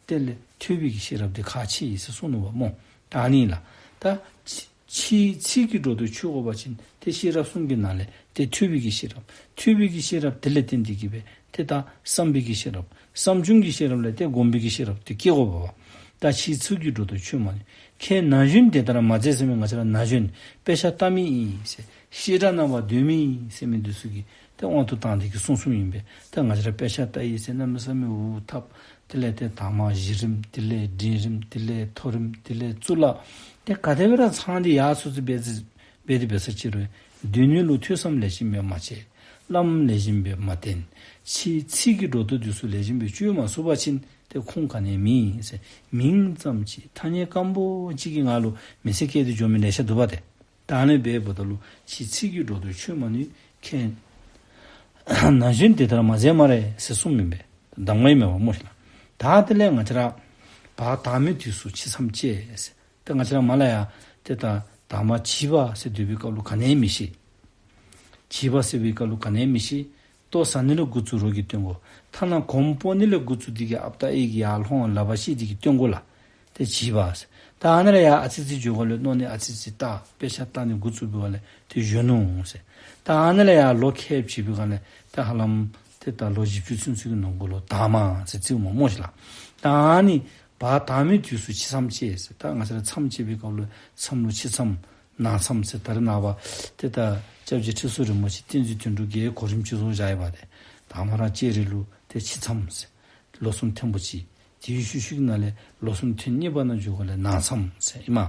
དེ་ལས་ཐོས་པའི་གི་ཤེས་རབ་འདི་ཁག་ཆེ་ཡི་ཟེར་གསུངས་ནུག་པ་སྨོ། ད་ཨ་ནི་ལགས། ད་ཕྱི་ཕྱིའི་ཚིག་གི་སྒྲོ་འདོགས་ཆོད་དགོ་པ་ཅིན་ཏེ་ཤེས་རབ་གསུམ་གྱི་ནང་ལས་ཏེ་ཐོས་པའི་གི་ཤེས་རབ། ཐོས་པའི་གི་ཤེས་རབ་དེ་ལས་བརྟེན་ཏེ་གི་སྦེ་ཏེ་ད་བསམ་པའི་གི་ཤེས་རབ། བསམ་བྱུང་གི་ཤེས་རབ་ལས་ཏེ་སྒོམ་པའི་གི་ཤེས་རབ་འདི་སྐྱེ་དགོ་པས། ད་ཕྱིའི་ཚིག་གི་སྒྲོ་འདོགས་ཆོད་མ་ནུས། ཁྱེད་ན་གཞོན་དེ་ལྟར་མ་མཛད་ཟེར་མི་ང་བཅས་ར་ན་གཞོན་དཔེ་ཆ་ལྟ་མི་ཨིན་ཟེར་བཤད་གྲྭ་ནང་པ་སྡོད་མི་ཨིན་ཟེར་མི་འདི་ཚུ་གི་ཏེ་དབང་དུ་བཏང་སྟེ་གི་གསུངས་གསུངསམ་ཨིན་པས། ད་ང་བཅས་ར་དཔེ་ཆ་ལྟ་ཡི་ཟེར་གནམ་མེད་ས་མེད་འུ་ཐབ། དེ་ལས་ཏེ་དང་པ་གཞི་རིམ། དེ་ལས་འབྲིང་རིམ། དེ་ལས་མཐོ་རིམ། དེ་ལས་གཙུག་ལག། ཏེ་ག་དེ་སྦེ་ར་ཚང་སྟེ་ཡར་སོང་སྟེ་འབད་དེ་འབད་དེ་འབད་ས་ཅིག་རུང་སྡོད་ནི་ལུ་ཐོས་བསམ་ལེགས་ཤོམ་སྦེ་མ་བྱས། བླམ་ལེགས་ཤོམ་སྦེ་མ་བསྟེན། ཕྱིའི་ཚིག་གི་སྒྲོ་འདོགས་འདི་ཚུ་ལེགས་ཤོམ་སྦེ་ཆོད་མ་ཚུགས་པ་ཅིན་ཏེ་ཁུངས་ག་ནི་ཡང་མེད་ཟེར། མིང་ཙམ་གཅིག་ཐ་སྙད་སྐམ་པོ་གཅིག་གིས་ང་ལུ་མི་ཚེ་སྐྱེལ་ཏེ་འགྱོ་མི་ལེ་ཤ་འདུག་པ་ཏེ། ད་ཨ་ནི་འབདཝ་ད་ལུ་ཕྱིའི་ཚིག་གི་སྒྲོ་འདོགས་ཆོད་མ་ནུས། ཁྱེད་ན་གཞོན་དེ་ལྟར་མ་མཛད་སྨ་རེ་ཟེར་གསུངསམ་ཨིན་པས། གདམས་ངག་ཨིན་མས་པ་སྨོ་ཤིག་ལགས། ད་དེ་ལས་ང་བཅས་ར་བར་དག་མི་དུས་སུ་ཇི་ཙམ་སྤྱད་ཟེར། ཏེ་ང་བཅས་ར་མ་ལ་ཡ་ཏེ་ད་དང་པ་བྱིས་པ་ཟེར་སྡོད་པའི་སྐབས་ལུ་ག་ནི་ཡང་མི་ཤེས། བྱིས་པ་ཟེར་བའི་སྐབས་ལུ་ག་ནི་ཡང་མི་ཤེས། ལྟོ་ཟ་ནི་ལས་འགོ་བཙུགས་རོགས་ཀྱིས་སྟོན་དགོ། ཐ་ན་གོམ་སྤོ་ནི་ལས་འགོ་བཙུགས་ཏེ་གི་ཨཔ་དང་ཨའི་གིས་ཡར་ལྷོང་ལག་པ་བཤེད་དེ་གི་སྟོན་དགོ་ལགས། ཏེ་བྱིས་པ་ཟེར། ད་ཨ་ནི་ལས་ཡར་ཨ་ཙི་ཙི་འགྱོ་སྒང་ལས་མནོ་ནི་ཨ་ཙི་ཙི་བཏང་། དཔེ་ཆ་ལྟ་ནི་འགོ་བཙུགས་པའི་སྒང་ལས་ཏེ་གཞོན་ནུ་ཟེར། ད་ཨ་ནི་ལས་ཡར་ལོ་ཁལ་བྱིས་པའི་སྒང་ལས་ཏེ་ཧ་ལམ་ཏེ་ད་ལོ་བཞི་བཅུ་ཚུན་ཚོད་ཀྱི་ནང་འཁོད་ལུ་དར་མ་ཟེར་བརྩིཝ་སྨོ་སྨོ་ཤིག་ལགས། ད་ཨ་ནི་བར་དག་མི་དུས་སུ་ཇི་ཙམ་སྤྱད་ཟེར། ད་ང་བཅས་ར་མཚམས་བཅད་པའི་སྐབས་ལུ་མཚམས་ལུ་ཕྱི་མཚམས་ནང་མཚམས་ཟེར། ད་རེས་ནངས་པ་ཏེ་ད་སྐྱབས་རྗེ་ཁྲི་ཟུར་རིན་པོ་ཆེ་བསྟན་འཛིན་དོན་གྲུབ་ཀྱིས་གོ་རིམ་ཅིག་བཟོ་བཞག་ཡོད་པ་ཏེ། དང་པ་ར་ལྕགས་རི་ལུ་ཏེ་ཕྱི་མཚམས་ཟེར། ལོ་གསུམ་ཐེངས་པོ་གཅིག། དེའི་ཤུལ་ཤུལ་གྱི་ནང་ལས་ལོ་གསུམ་ཐེངས་གཉིས་པ་ནང་འགྱོ་སྒང་ལས་ནང་མཚམས་ཟེར་ཨིན་མས།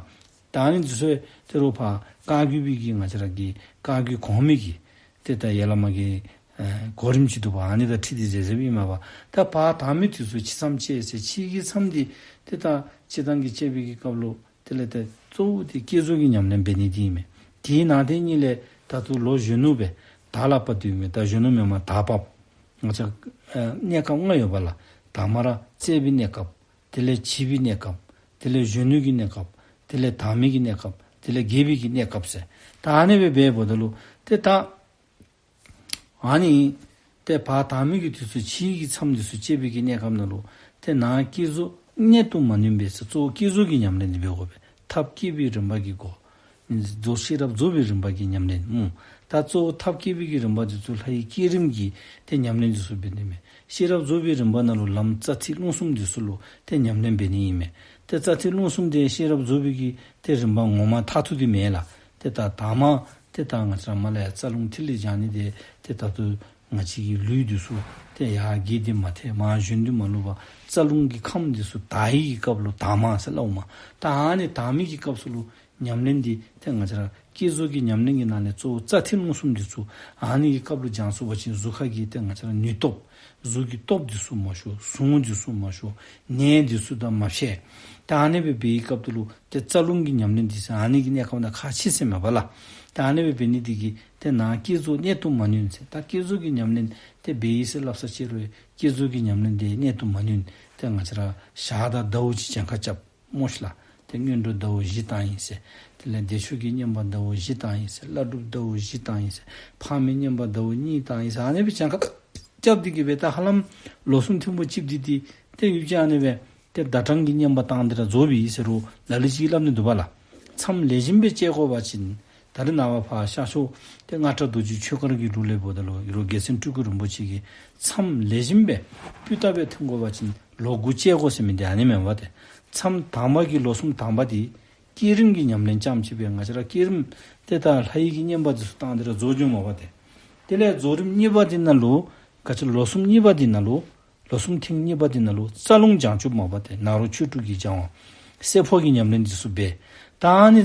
ད་ཨ་ནི་འདི་ཚུ་ཏེ་རོགས་ཕར་བཀའ་བརྒྱུད་པའི་གི་ང་བཅས་ར་གི་བཀའ་བརྒྱུད་གོང་མའི་གི་ཏེ་ད་ཡ་བླ་མ་གི་ཨེ་གོ་རིམ་ཅིག་འདུག་པ། ཨ་ནི་དང་འཁྲིལ་ཏེ་མཛད་མཛདཔ་ཨིན་མས་པ། ད་བར་དག་མི་དུས་སུ་ཇི་ཙམ་སྤྱད་ཟེར། ཕྱི་གི་མཚམས་འདི་ཏེ་ད་སྤྱིར་བཏང་གི་སྤྱད་པའི་གི་སྐབས་ལུ་དེ་ལས་ཏེ་གཙོ་བོ་དེ་བསྐྱེད་རྫོགས་ཀྱི་ཉམས་ལེན་འབད་ནི་འདི་ཨིན་མས། དེའི་ནང་དེ་གཉིས་ལས་ད་ལྟོ་ལོ་གཞོན་ནུ་སྦེ་དར་ལག་པ་འདི་ཨིན་མས། ད་གཞོན་ནུ་མེན་པར་དར་བབ། ང་བཅས་ཨེ་གནས་སྐབས་ལྔ་ཡོད་པ་ལགས། དང་པ་ར་བཙས་པའི་གནས་སྐབས། དེ་ལས་བྱིས་པའི་གནས་སྐབས། དེ་ལས་གཞོན་ནུ་གི་གནས་སྐབས། དེ་ལས་དར་མའི་གི་གནས་སྐབས། དེ་ལས་རྒས་པའི་གི་གནས་སྐབས་ཟེར། ད་ཨ་ནི་སྦེ་འབདཝ་ད་ལུ་ཏེ་ད་ཨ་ནི་ཏེ་བར་དག་མི་གི་དུས་སུ་ཕྱི་གི་མཚམས་འདི་ཚུ་སྤྱད་པའི་གི་གནས་སྐབས་ནང་ལུ་ཏེ་ནང་བསྐྱེད་རྫོགས་གནད་དུ་མ་བསྣུན་པས་ཟེར། གཙོ་བོ་བསྐྱེད་རྫོགས་ཀྱི་ཉམས་ལེན་འདི་འབད་དགོ་པས། ཐབས་བསྐྱེད་པའི་རིམ་པ་གི་སྒོ། རྫོགས་ཤེས་རབ་རྫོགས་པའི་རིམ་པ་གི་ཉམས་ལེན་སྨོ། ད་གཙོ་བོ་ཐབས་བསྐྱེད་པའི་གི་རིམ་པ་འདི་ཚུ་ལྷའི་བསྐྱེད་རིམ་གྱི་ཏེ་ཉམས་ལེན་འདི་ཚུ་འབད་ནི་མས། ཤེས་རབ་རྫོགས་པའི་རིམ་པ་ནང་ལུ་ལམ་རྩ་ཐིག་རླུང་གསུམ་འདི་ཚུ་ལུ་ཏེ་ཉམས་ལེན་འབད་ནི་ཨིན་མས། ཏེ་རྩ་ཐིག་རླུང་གསུམ་དེ་ཤེས་རབ་རྫོགས་པའི་གི་ཏེ་རིམ་པ་ངོ་མ་མཐར་ཐུག་འདི་མེན་ལགས། ཏེ་ད་དང་པ་ཏེ་ད་ང་བཅས་ར་མ་ལ་ཡ་རྩ་རླུང་ཐིག་ལེ་སྦྱང་ནི་དེ་ཏེ་ད་ལྟོ་ང་བཅས་ཀྱི་ལུས་འདི་ཚུ་ཏེ་ཡར་རྒས་ཏེ་མར་ཐལ་མར་གཞོན་དུ་མ་ལུས་པར་རྩ་རླུང་གི་ཁམས་འདི་ཚུ་དག་པའི་གི་སྐབས་ལུ་དར་མ་ཟེར་སླབ་མས། ད་ཨ་ནི་དར་མའི་གི་སྐབས་སུ་ལུ་ཉམས་ལེན་འདི་ཏེ་ང་བཅས་ར་བསྐྱེད་རྫོགས་ཀྱི་ཉམས་ལེན་གྱི་ནང་ལས་གཙོ་བོ་རྩ་ཐིག་རླུང་གསུམ་འདི་ཚུ་ཨ་ནི་གི་སྐབས་ལུ་སྦྱང་ཚུགས་པ་ཅིན་གཟུགས་ཁ་གི་ཏེ་ང་བཅས་ར་ནུས་སྟོབས་གཟུགས་ཀྱི་སྟོབས་འདི་ཚུ་མང་ཤོས། ཟུངས་འདི་ཚུ་མང་ཤོས། ནད་འདི་ཚུ་དང་མ་ཕྱད། ད་ཨ་ནི་སྦེ་འབད་བའི་སྐབས་དུ་ལུ་ཏེ་རྩ་རླུང་གི་ཉམས་ལེན་འདི་ཚུ་ཨ་ནི་གི་གནས་སྐབས་ནང་ཁག་ཆེ་ཟེར་མས་པ་ལགས། ད་ཨ་ནི་སྦེ་འབད་ནི་འདི་གིས་ཏེ་ནང་བསྐྱེད་རྫོགས་གནད་དུ་མ་བསྣུན་ཟེར། ད་བསྐྱེད་རྫོགས་ཀྱི་ཉམས་ལེན་ཏེ་འབད་ཡི་ཟེར་སླབ་ས་ཅིག་རུང་བསྐྱེད་རྫོགས་ཀྱི་ཉམས་ལེན་འདི་གནད་དུ་མ་བསྣུན། ཏེ་ང་བཅས་ར་ཞག་དང་ཟླཝ་ཅིག་གྱངས་ཁ་རྐྱབ་སྨོ་ཤིག་ལགས། ཏེ་སྔོན་འགྲོ་ཟླཝ་བཞི་བཏང་ཡི་ཟེར། དེ་ལས་བདེ་མཆོག་གི་བསྙེན་པ་ཟླཝ་བཞི་བཏང་ཡི་ཟེར། བླ་སྒྲུབ་ཟླཝ་བཞི་བཏང་ཡི་ཟེར། འཕགས་མའི་བསྙེན་པ་ཟླཝ་གཉིས་བཏང་ཡི་ཟེར། ཨ་ནི་སྦེ་གྱངས་ཁ་རྐྱབ་སྟེ་གི་སྦེ་ད་ཧ་ལམ་ལོ་གསུམ་ཐེངས་པོ་གཅིག་འདི་འདི་ཏེ་ཡུདཔ་ཅིག་ཨ་ནི་སྦེ་ཏེ་ཟླ་གྲངས་ཀྱི་བསྙེན་པ་བཏང་སྟེ་ར་རྫོགས་པའི་ཟེར་རུང་ལ་ལུ་ཅིག་སླབ་ནི་འདུག་པ་ལགས། མཚམས་ལེགས་ཤོམ་སྦེ་བཅད་དགོ་པ་ཅིན་ད་རེས་ནངས་པ་ཕར་ཤར་ཕྱོགས་ཏེ་རྔ་སྒྲ་རྡོ་རྗེ་ཆོས་སྒར་གྱི་ལུགས་ལས་འབདཝ་ད་ལུ་ཡུ་རོ་རྒྱལ་མཚན་སྤྲུལ་སྐུ་རིན་པོ་ཆེ་གིས་མཚམས་ལེགས་ཤོམ་སྦེ་སྤུས་དག་སྦེ་ཐོན་དགོ་པ་ཅིན་ལོ་དགུ་བཅད་དགོ་ཟེར་མི་འདི་ཨ་ནི་མེན་པ་ཏེ། མཚམས་དང་པ་གི་ལོ་གསུམ་དང་པ་འདི་ བསྐྱེད་རིམ་གྱི་ཉམས་ལེན་ཙམ་ཅིག་སྦེ་ང་བཅས་ར་བསྐྱེད་རིམ་ཏེ་ད་ལྷ་ཡི་གི་བསྙེན་པ་འདི་ཚུ་བཏང་སྟེ་ར་རྫོགས་འགྱོཝ་མས་པ་ཏེ། དེ་ལས་རྫོགས་རིམ་གཉིས་པ་འདི་ནང་ལུ་ག་ཅི་ལོ་གསུམ་གཉིས་པ་འདི་ནང་ལུ་ལོ་གསུམ་ཐེངས་གཉིས་པ་འདི་ནང་ལུ་རྩ་རླུང་བྱང་ཆུབ་མས་པ་ཏེ། ནཱ་རོ་ཆོས་དྲུག་གི་སྦྱང་བ་སེམས་འཕོ་གི་ཉམས་ལེན་འདི་ཚུ་འབད། ད་ཨ་ནི་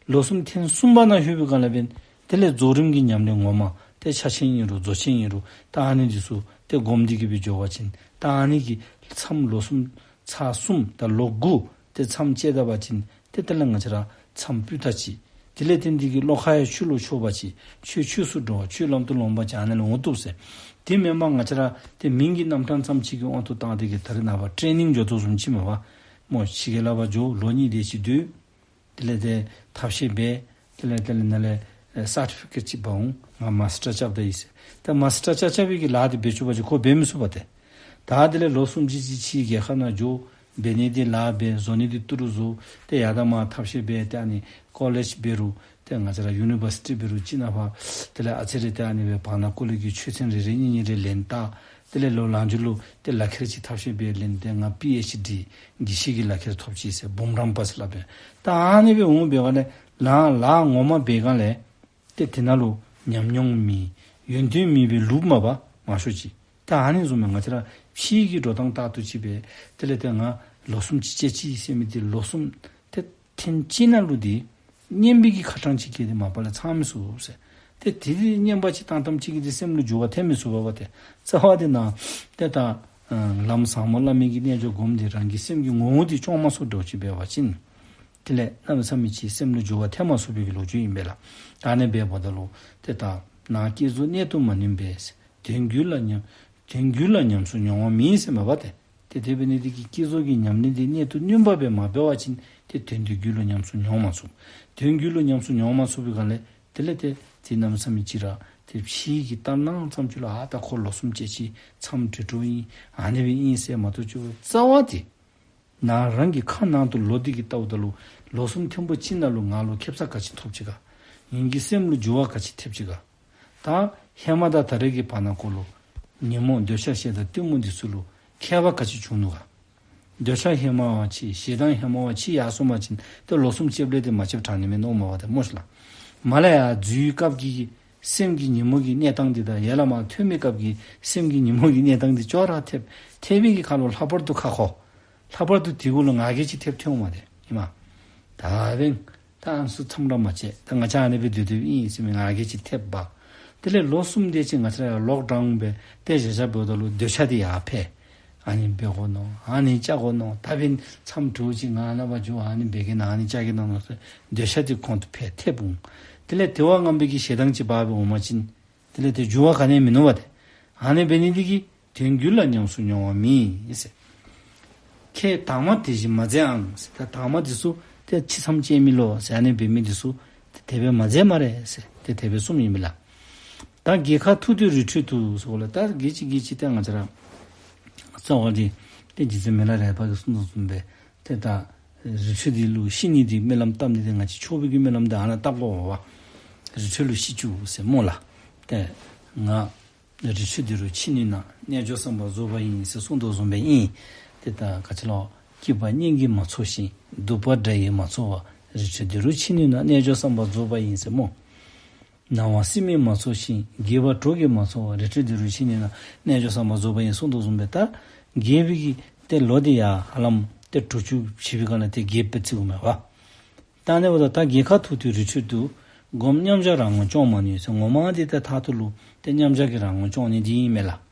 ལོ་གསུམ་ཐེངས་གསུམ་པ་ནང་ལྷོད་པའི་སྒང་ལས་འབདན་དེ་ལས་རྫོགས་རིམ་གྱི་ཉམས་ལེན་ངོ་མ་ཏེ་ཕྱག་ཆེན་ཨིན་རུང་རྫོགས་ཆེན་ཨིན་རུང་ད་ཨ་ནི་འདི་ཚུ་ཏེ་སྒོམ་སྟེ་གི་སྦེ་འགྱོ་བ་ཅིན་ད་ཨ་ནི་གི་མཚམས་ལོ་གསུམ་ཚར་གསུམ་དང་ལོ་དགུ་ཏེ་མཚམས་བཅད་ད་པ་ཅིན་ཏེ་དེ་ལས་ང་བཅས་ར་མཚམས་སྤུས་དག་ཅིག། དེ་ལས་བརྟེན་ཏེ་གི་བློ་ཁ་ཡང་ཆོས་ལུ་ཕྱོགས་པ་ཅིག། ཆོས་ཆོས་སུ་འགྲོ་བ་ཆོས་ལམ་དུ་ལོངས་པ་ཅིག་ཨ་ནི་ལུ་འོང་བཏུབ་ཟེར། དེ་མེན་པར་ང་བཅས་ར་ཏེ་མིང་གི་རྣམ་གྲངས་ཙམ་ཅིག་གི་དབང་དུ་བཏང་སྟེ་གི་ད་རེས་ནངས་པ་ཊེ་ནིང་འགྱོ་དོ་བཟུམ་ཅིག་མས་པ། སྨོ་ཕྱི་རྒྱལ་ལུ་འགྱོ་ལོ་གཉིས་དེ་ཅིག་སྡོད། དེ་ལས་ཏེ་ཐབས་ཤེས་འབད། དེ་ལས་དེ་ལས་ནཱ་ལས་ཨེ་སར་ཊི་ཕི་ཀེཊ་ཅིག་འབག་འོང་། ང་མཱས་ཊར་རྐྱབ་ད་ཡི་ཟེར། ད་མཱས་ཊར་རྐྱབ་རྐྱབ་པའི་གི་ལཱ་དེ་འབད་བཅུག་པ་ཅིན་ཁོ་འབད་མི་ཚུགས་པ་ཏེ། ད་དེ་ལས་ལོ་གསུམ་ཅིག་ཅིག་ཕྱིའི་རྒྱལ་ཁབ་ནང་འགྱོ། འབད་ནི་དེ་ལཱ་འབད། བཟོ་ནི་དེ་ཏི་རུ་བཟོ། ཏེ་ཡར་དང་མར་ཐབས་ཤེས་འབད། ཏེ་ཨ་ནི་ཀོ་ལེཇ་འབད་རུང་ཏེ་ང་བཅས་ར་ཡུ་ནི་བར་སི་ཊི་འབད་རུང་ཅིག་ནང་ཕར་དེ་ལས་ཨ་ཙི་རེ་ཏེ་ཨ་ནི་སྦེ་བར་ན་ཀོ་ལེཇ་གི་ཆོས་ཚན་རེ་རེ་གཉིས་གཉིས་རེ་ལེན་ད། དེ་ལས་ལོ་ལང་མཇུག་ལུ་ཏེ་ལག་ཁྱེར་ཅིག་ཐབས་ཤེས་འབད་ལེན་ཏེ་ང་པི་ཨེཆ་ཌི་དགེ་བཤེས་ཀྱི་ལག་ཁྱེར་ཐོབ་ཅི་ཟེར་འབུམ་རམས་པ་ཟེར་སླབ་པས། ད་ཨ་ནི་སྦེ་འོང་འབད་སྒང་ལས་ལཱ་ལཱ་ངོ་མ་འབད་སྒང་ལས་ཏེ་དེ་ནང་ལུ་ཉམས་མྱོང་མེད་ཡོན་ཏན་མེད་པའི་ལུགས་མ་པ་མང་ཤོས་ཅིག། ད་ཨ་ནི་བཟུམ་སྦེ་ང་བཅས་ར་ཕྱིའི་གི་འགྲོ་སྟངས་ལྟར་དུ་ཅིག་སྦེ་དེ་ལས་ཏེ་ང་ལོ་གསུམ་ཅིག་བཅད་ཅི་ཟེར་མི་དེ་ལོ་གསུམ་ཏེ་ཐེངས་གཅིག་ནང་ལུ་དེ་བསྙེན་པའི་གི་ཁ་གྲངས་ཅིག་གིས་དེ་མ་པ་ལས་ཚང་མི་ཚུགས་ཟེར། ཏེ་དེ་དེ་བསྙེན་པ་ཅིག་བཏང་བཏངམ་ཅིག་གིས་དེ་སེམས་ལུ་འགྱུར་བ་ཐེབས་མི་ཚུགས་པ་པ་ཏེ། རྩ་བ་དེ་ནང་ཏེ་ད་ཨ་ལམ་ཟབ་མོ་བླ་མེད་ཀྱི་རྣལ་འབྱོར་སྒོམ་སྟེ་རང་གི་སེམས་ཀྱི་ངོ་བོ་དེ་སྐྱོང་མ་ཚུགས་འགྱོ་ཅིག་འབད་བ་ཅིན་དེ་ལས་གནམ་མེད་ས་མེད་ཅིག་སེམས་ལུ་འགྱུར་བ་ཐེབས་མ་ཚུགས་པའི་གི་ལོ་རྒྱུས་ཨིན་པས་ལགས། ད་ཨ་ནི་འབདཝ་ད་ལུ་ཏེ་ད་ནང་བསྐྱེད་རྫོགས་གནད་དུ་མ་བསྣུན་པས། དོན་རྒྱུད་ལ་ཉམས་དོན་རྒྱུད་ལ་ཉམས་སུ་མྱོང་བ་མེད་ཟེར་མས་པ་ཏེ། ཏེ་དེ་འབད་ནི་དེ་གིས་བསྐྱེད་རྫོགས་ཀྱི་ཉམས་ལེན་དེ་གནད་དུ་བསྣུན་པ་སྦེ་མ་འབད་བ་ཅིན་ཏེ་དོན་དེ་རྒྱུད་ལུ་ཉམས་སུ་མྱོང་མ་ཚུགས། དོན་རྒྱུད་ལུ་ཉམས་སུ་མྱོང་མ་ཚུགས་པའི་སྒང་ལས་དེ་ལས་ཏེ་དེ་གནམ་མེད་ས་མེད་ཅིག་ར་ཏེ་ཕྱིའི་གི་ལྟར་སྣང་ཙམ་ཅིག་ལུ་ཨ་ད་ཁོ་ལོ་གསུམ་བཅད་ཅི་མཚམས་གྲོལ་གྲོལཝ་ཨིན་ཨ་ནི་སྦེ་ཨིན་ཟེར་མ་གཏོགས་ཅིག་རྩ་བ་དེ་ནང་རང་གི་ཁ་ནང་དུ་ལོག་སྟེ་གི་བལྟཝ་ད་ལུ་ལོ་གསུམ་ཐེངས་པོ་ཅིག་ནང་ལུ་ང་ལུ་ཁེ་སང་ག་ཅི་ཐོབ་ཅི་ག། ངེ་གི་སེམས་ལུ་འགྱུར་བ་ག་ཅི་ཐེབས་ཅི་ག། ད་ཧེ་མ་དང་ད་རེས་ཀྱི་བར་ན་ཁོ་ལུ་ཉོན་མོངས་འདོད་ཆགས་ཞེ་སྡང་གཏི་མུག་འདི་ཚུ་ལུ་ཁྱད་པར་ག་ཅི་བྱུང་ནུག་ག། འདོད་ཆགས་ཧེ་མ་བ་ཕྱི་ཞེ་སྡང་ཧེ་མ་བ་ཕྱི་ཡར་སོང་པ་ཅིན་ཏེ་ལོ་གསུམ་བཅད་པ་ལས་ཏེ་མ་བཅད་དྲག་ནི་མས་མནོཝ་མས་པ་ཏེ་སྨོ་ཤིག་ལགས། མར་ལས་ཡར་འཛུལ་བའི་སྐབས་ཀྱི་སེམས་ཀྱི་ཉོན་མོངས་ཀྱི་གནས་སྟངས་འདི་དང་ཡར་ལས་མར་ཐོན་མི་སྐབས་ཀྱི་སེམས་ཀྱི་ཉོན་མོངས་ཀྱི་གནས་སྟངས་འདི་ཅོག་ར་འཐདཔ་འཐད་མི་གི་ཁར་ལུ་ལྷག་པར་དུ་ཁ་ཁོ་ལྷག་པར་དུ་དེ་གུ་ལུ་ང་རྒྱལ་ཅིག་ཐེབས་ཐོནམ་མས་ཏེ་ཨིན་མས། ད་འབདན་ད་ཨ་ནི་ཚུ་མཚམས་ར་མ་བཅད། ད་ང་བཅས་ཨ་ནི་སྦེ་སྡོད་སྡོདཔ་ཨིན་ཟེར་མི་ང་རྒྱལ་ཅིག་ཐེབས་པ། དེ་ལས་ལོ་གསུམ་དེ་ཅིག་ང་བཅས་ར་ལོག་ཌའུན་འབད་ཏེ་བཞག་བཞགཔ་འབདཝ་ད་ལུ་འདོད་ཆགས་དེ་ཡར་འཕེལ། ཨ་ནི་འབད་དགོ་མནོ། ཨ་ནི་བཅག་དགོ་མནོ། ད་འབདན་མཚམས་གྲོལ་ཅིག་ང་ནཱ་ཕར་འགྱོ་ཨ་ནི་འབད་གེ་ན་ཨ་ནི་བཅག་གེ་ན་མནོ་ཟེར་འདོད་ཆགས་དེ་གོང་དུ་འཕེལ་ཐེབས་འོང་། དེ་ལས་དེ་བ་ངན་པའི་གི་ཞེ་སྡང་ཅིག་འབག་སྦེ་འོང་པ་ཅིན་དེ་ལས་ཏེ་འགྱུར་བ་ག་ནི་ཡང་མིན་ནུག་པ་ཏེ། ཨ་ནི་འབད་ནི་དེ་གིས་དོན་རྒྱུད་ལ་ཉམས་སུ་མྱོང་བ་མེད་ཟེར། ཁྱེད་དྭངས་མ་དེ་བཞིན་མ་མཛད་ཨང་ཟེར། ད་དྭངས་མ་འདི་ཚུ་ཏེ་ཕྱི་མཚམས་བཅད་མི་ལོ་ཟེར་ཨ་ནི་འབད་མི་འདི་ཚུ་ཏེ་དེ་སྦེ་མ་མཛད་སྨ་རེ་ཟེར། ཏེ་དེ་སྦེ་གསུངམ་ཨིན་པས་ལགས། ད་གྱེས་ཁ་ཐུག་དུས་རི་ཁྲོད་དུ་ཟེར་གོ་ལགས། ད་གྱེས་ཅི་གྱེས་ཅི་ཏེ་ང་བཅས་ར་རྩ་བ་འདི་ཏེ་རྗེ་བཙུན་མི་ལ་རས་པ་གིས་གསུངས་དོ་བཟུམ་སྦེ་ཏེ་ད་རི་ཁྲོད་འདི་ལུ་ཤི་ནི་འདི་སྨོན་ལམ་བཏབ་ནི་འདི་ང་བཅས་ཆོས་པའི་གི་སྨོན་ལམ་འདི་ཨ་ནཱ་བཏབ་དགོ་པས། རི་ཁྲོད་ལུ་ཤི་བཅུག་ཟེར་སྨོ་ལགས། ཏེ་ང་རི་ཁྲོད་འདི་རུ་འཆི་ནུས་ན། རྣལ་འབྱོར་བསམ་པ་རྫོགས་པ་ཡིན་ཟེར་གསུངས་དོ་བཟུམ་སྦེ་ཨིན། ཏེ་ད་ག་ཅི་ལོ། སྐྱིད་པ་གཉེན་གྱིས་མ་ཚོར་ཞིང་། སྡུག་པ་དགྲ་ཡིས་མ་ཚོར་བར། རི་ཁྲོད་འདི་རུ་འཆི་ནུས་ན། རྣལ་འབྱོར་བསམ་པ་རྫོགས་པ་ཡིན་ཟེར་སྨོ། ན་བ་སྲིན་མོས་མ་ཚོར་ཞིང་། རྒས་པ་གྲོགས་ཀྱིས་མ་ཚོར་བར། རི་ཁྲོད་འདི་རུ་འཆི་ནུས་ན། རྣལ་འབྱོར་བསམ་པ་རྫོགས་པ་ཡིན་གསུངས་དོ་བཟུམ་སྦེ་ད་རྒས་པའི་གི་ཏེ་ལོ་འདི་ཡང་ཧ་ལམ་ཏེ་དྲུག་ཅུ་བཞེས་པའི་སྒང་ལས་ཏེ་རྒསཔ་སྦེ་བརྩི་དགོ་མས་པ། ད་ཨ་ནི་འབདཝ་ད་ད་གྱེས་ཁ་ཐུག་དུས་རི་ཁྲོད་དུ། སྒོམ་མཉམ་བཞག་རང་ངོ་སྐྱོང་མ་ནུས་ཟེར། ངོ་མ་འདི་ད་མཐར་ཐུག་ལུ་ཏེ་མཉམ་བཞག་གི་རང་ངོ་སྐྱོང་ནི་འདི་ཨིན་མས་ལགས།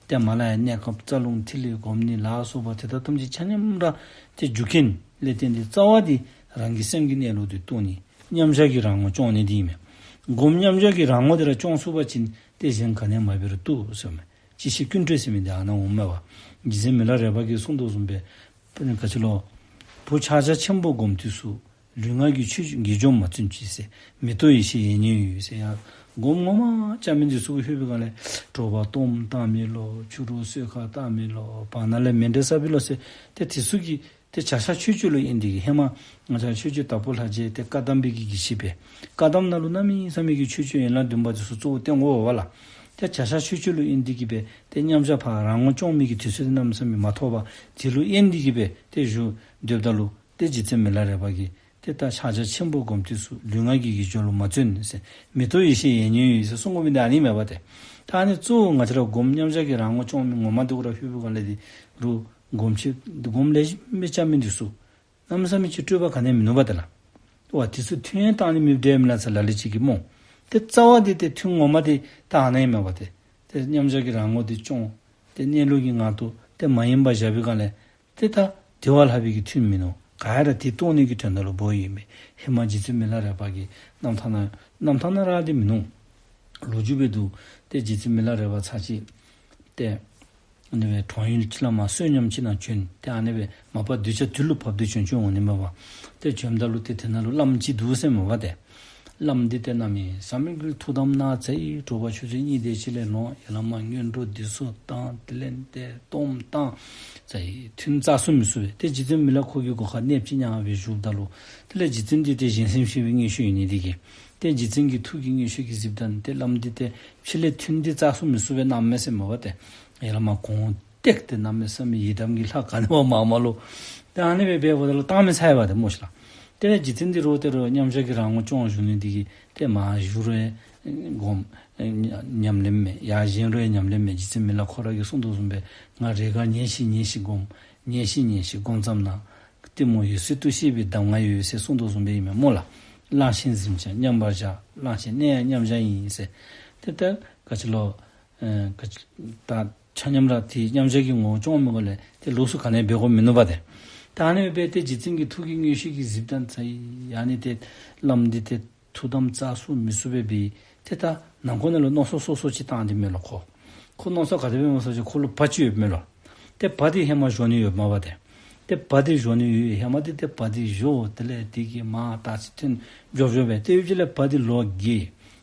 ཏེ་མར་ལས་ཡར་གནས་སྐབས་རྩ་རླུང་ཐིག་ལེ་སྒོམ་ནི་ལ་སོགས་པ་དེ་དག་ཐམས་ཅད་ཆ་མཉམ་ར་ཏེ་རྒྱུ་རྐྱེན་ལས་བརྟེན་ཏེ་རྩ་བ་འདི་རང་གི་སེམས་ཀྱི་གནས་ལུགས་འདི་རྟོགས་ནི་མཉམ་བཞག་གི་རང་ངོ་སྐྱོང་ནི་འདི་ཨིན་མས། སྒོམ་མཉམ་བཞག་གི་རང་ངོ་འདི་ར་སྐྱོང་ཚུགས་པ་ཅིན་ཏེ་གཞན་ག་ནི་ཡང་མ་འབད་རུང་བཏུབ་ཟེར་མས། གཅིག་ཤེས་ཀུན་གྲོལ་ཟེར་མི་འདི་ཨ་ནཱ་འོངམ་མས་པ། རྗེ་བཙུན་མི་ལ་རས་པ་གིས་གསུངས་དོ་བཟུམ་སྦེ་ཨ་ནི་ག་ཅི་ལོ། བུ་ཕྱག་རྒྱ་ཆེན་པོ་སྒོམ་དུས་སུ། ལུས་ངག་གི་ཆོས་དགེ་སྦྱོར་མ་བརྩོན་ཅིག་ཟེར། མེ་ཏོག་ཡེ་ཤེས་ཡེ་ཉེས་ཡོད་ཟེར། ཡང་སྒོམ་ངོ་མ་རྐྱབ་མི་འདི་ཚུ་གིས་ལྷོད་པའི་སྒང་ལས་དྲོ་པ་གཏོརམ་བཏང་མི་ལོ། ཕྱི་རུ་གསོལ་ཁ་བཏང་མི་ལོ། བར་ན་ལས་མཎྜལ་བསགས་པི་ལོ་ཟེར། ཏེ་དེ་ཚུ་གིས་ཏེ་བྱ་བཞག་ཆོས་སྤྱོད་ལུ་དབྱེ་ནི་དེ་གིས་ཧེ་མ་ང་བཅས་ཆོས་སྤྱོད་དྭགས་པོ་ལྷ་རྗེ་ཏེ་བཀའ་གདམས་པའི་གི་གི་ཞིབ་པས། བཀའ་གདམས་ནང་ལུ་གནམ་མེད་ས་མེད་ཀྱི་ཆོས་སྤྱོད་ཡན་ལག་བདུན་པ་འདི་ཚུ་གཙོ་བོ་བསྟེན་དགོ་པས་ལགས། ཏེ་བྱ་བཞག་ཆོས་སྤྱོད་ལུ་དབྱེ་ནི་དེ་གིས་སྦེ་ཏེ་མཉམ་བཞག་ཕར་རང་ངོ་སྐྱོང་མི་གི་དུས་ཚོད་དེ་གནམ་མེད་ས་མེད་མ་ཐོབ་པར་དེ་ལུ་དབྱེ་ནི་དེ་གིས་སྦེ་ཏེ་བཞུགས་སྡོདཔ་ད་ལུ་ཏེ་རྗེ་བཙུན་མི་ལ་རས་པ་གིས་ ཏེ་ད་ཕྱག་རྒྱ་ཆེན་པོ་སྒོམ་དུས་སུ། ལུས་ངག་གི་གི་སྦྱོར་ལུ་མ་བརྩོན་ཟེར། མི་རྟོག་ཡེ་ཤེས་ཡེ་ཉོན་ཡོད་ཟེར་གསུང་དགོ་མི་འདི་ཨ་ནི་མས་པ་ཏེ། ད་ཨ་ནི་གཙོ་བོ་ང་བཅས་ར་སྒོམ་མཉམ་བཞག་གི་རང་ངོ་སྐྱོང་མི་ངོ་མ་འདི་གུ་ར་ལྷོད་པའི་སྒང་ལས་འདི་རུ་སྒོམ་ཆེ་སྒོམ་ལེགས་ཤོམ་སྦེ་རྐྱབ་མི་འདི་ཚུ་གནམ་མེད་ས་མེད་ཅིག་སྤྲོས་པ་ག་ནི་ཡང་མིན་ནུག་པ་ཏེ་ལགས། འོ་དེ་ཚུ་ཐུན་ཡང་བཏང་ནི་མེདཔ་འདྲཝ་མས་ལགས་ཟེར་ལ་ལུ་ཅིག་གིས་སྨོ། ཏེ་རྩ་བ་འདི་ཏེ་ཐུན་ངོ་མ་འདི་ད་ཨ་ནི་ཨིན་མས་པ་ཏེ། ཏེ་མཉམ་བཞག་གི་རང་ངོ་འདི་སྐྱོང་། ཏེ་གནས་ལུགས་ཀྱི་ངང་དུ་ཏེ་མ་ཡེངས་པར་བཞག་པའི་སྒང་ལས་ཏེ་ད་དེ་བ་ལྷག་པའི་གི་ཐུན་མིན་ནུག། ག་ར་དེ་རྟོགས་ནི་གི་དོན་དག་ལུ་འབདཝ་ཨིན་མས། ཧེ་མ་རྗེ་བཙུན་མི་ལ་རས་པ་གི་རྣམ་ཐར་ནང་རྣམ་ཐར་ནང་ར་འདི་མིན་ནུག། ལོ་རྒྱུས་སྦེ་འདུག། ཏེ་རྗེ་བཙུན་མི་ལ་རས་པ་ཚར་ཅིག་ཏེ་ཨ་ནི་སྦེ་གྲོང་ཡུལ་ཅིག་ལས་མར་བསོད་སྙོམས་ཅིག་ནང་བྱོན། ཏེ་ཨ་ནི་སྦེ་མ་པ་གདུལ་བྱ་དུས་ལུ་བབས་ཏེ་བྱོན་བྱོནམ་འོང་ནི་མས་པ། ཏེ་བྱོནམ་ད་ལུ་ཏེ་དེ་ནང་ལུ་བླམ་ཅིག་འདུག་ཟེར་མས་པ་ཏེ། བླམ་འདི་ཏེ་གནམ་མེད་ས་མེད་ཀྱི་ཐུགས་དམ་གནང་ཚར་ཡི། དྲོ་པ་ཆུ་ཚོད་གཉིས་དེ་ཅིག་ལས་ལོངས། ཡར་ལས་མར་སྔོན་འགྲོ་འདི་ཚུ་བཏང་། དེ་ལས་ཏེ་གཏོརམ་བཏང་ཚར་ཡི། ཐུན་རྩ་སུ་མི་བསུ་བས། ཏེ་རྗེ་བཙུན་མི་ལ་ཁོ་གི་སྒོ་ཁར་གནསཔ་ཅིག་ཉར་སྦེ་བཞུགསཔ་ད་ལུ་དེ་ལས་རྗེ་བཙུན་འདི་ཏེ་གཞན་སེམས་ཤེས་པའི་མངོན་ཤེས་ཡོད་ནི་འདི་གིས་ཏེ་རྗེ་བཙུན་གྱི་ཐུགས་ཀྱི་མངོན་ཤེས་ཀྱིས་གཟིགསཔ་ད་ཏེ་བླམ་འདི་ཏེ་ཕྱི་ལས་ཐུན་འདི་རྩ་སུ་མི་བསུ་བས་གནངམ་མས་ཟེར་མས་པ་ཏེ། ཡར་ལས་མར་གོང་སྟེགས་ཏེ་གནམ་མེད་ས་མེད་ཡི་དམ་གྱི་ལྷ་ག་ནི་བ་མངམ་ལོ། ཏེ་ཨ་ནི་སྦེ་འབདཝ་ད་ལུ་བཏང་མི་ཚར་བ་ཏེ་སྨོ་ཤིག་ལགས། ཏེ་རྗེ་བཙུན་འདི་རུང་ཏེ་རུང་མཉམ་བཞག་གི་རང་ངོ་སྐྱོང་བཞུགས་ནི་འདི་གིས་ཏེ་མར་བཞུགས་རུང་སྒོམ་ཉམས་ལེན་མས། ཡར་བཞེངས་རུང་ཉམས་ལེན་མས། རྗེ་བཙུན་མི་ལ་ཁོ་ར་གིས་གསུང་དོ་བཟུམ་སྦེ་ང་རེས་འགའ་ཉལ་ཞིནམ་ཉལ་ཞིནམ་སྒོམ། ཉལ་ཞིནམ་ཉལ་ཞིནམ་སྒོམ་ཙམ་ན། གཏི་མུག་འོད་གསལ་དུ་ཤེས་པའི་གདམས་ངག་ཡོད་ཟེར་གསུང་དོ་བཟུམ་སྦེ་ཨིན་མས་སྨོ་ལགས། བླངས་ཤིང་གཟིམས་ཀྱང་མཉམ་པར་བཞག། བླངས་ཤིང་གནས་ཡང་མཉམ་བཞག་ཡིན་ཟེར། ཏེ་ད་ག་ཅི་ལོ། ཨེ་ག་ཅི་ད་ཆ་མཉམ་ར་ཏེ་མཉམ་བཞག་གི་ངོ་བོ་སྐྱོང་མི་དགོ་ལས་ཏེ་ལོགས་སུ་ག་ནི་འབད་དགོཔ་མིན་ནུག་པ་ཏེ། ད་ཨ་ནི་སྦེ་ཏེ་རྗེ་བཙུན་གྱི་ཐུགས་ཀྱི་མངོན་ཤེས་ཀྱིས་གཟིགསཔ་ད་ཚར་ཡི། ཨ་ནི་ཏེ་བླམ་འདི་ཏེ་ཐུགས་དམ་རྩ་སུ་མི་བསུ་བས་འབད་ཏེ་ད་ནང་ཁོག་ནང་ལུ་མནོ་བསམ་སོ་སོ་ཅིག་བཏང་སྟེ་མས་ལོ་ཁོ། ཁོ་མནོ་བསམ་ག་དེ་སྦེ་མནོ་བསམ་ཅིག་ཁོ་ལུ་བ་ཅིག་ཡོདཔ་མས་ལོ། ཏེ་བ་འདི་ཧེ་མ་བཞོ་ནི་ཡོདཔ་མས་པ་ཏེ། ཏེ་བ་འདི་བཞོ་ནི་ཡོད། ཧེ་མ་འདི་ཏེ་བ་འདི་བཞོ། དེ་ལས་དེ་གི་མར་ད་ཅི་ཐུན་བཞོ་བཞོཝ་སྦེ་ཏེ་ཡུདཔ་ཅིག་ལས་བ་འདི་ལོག་གི་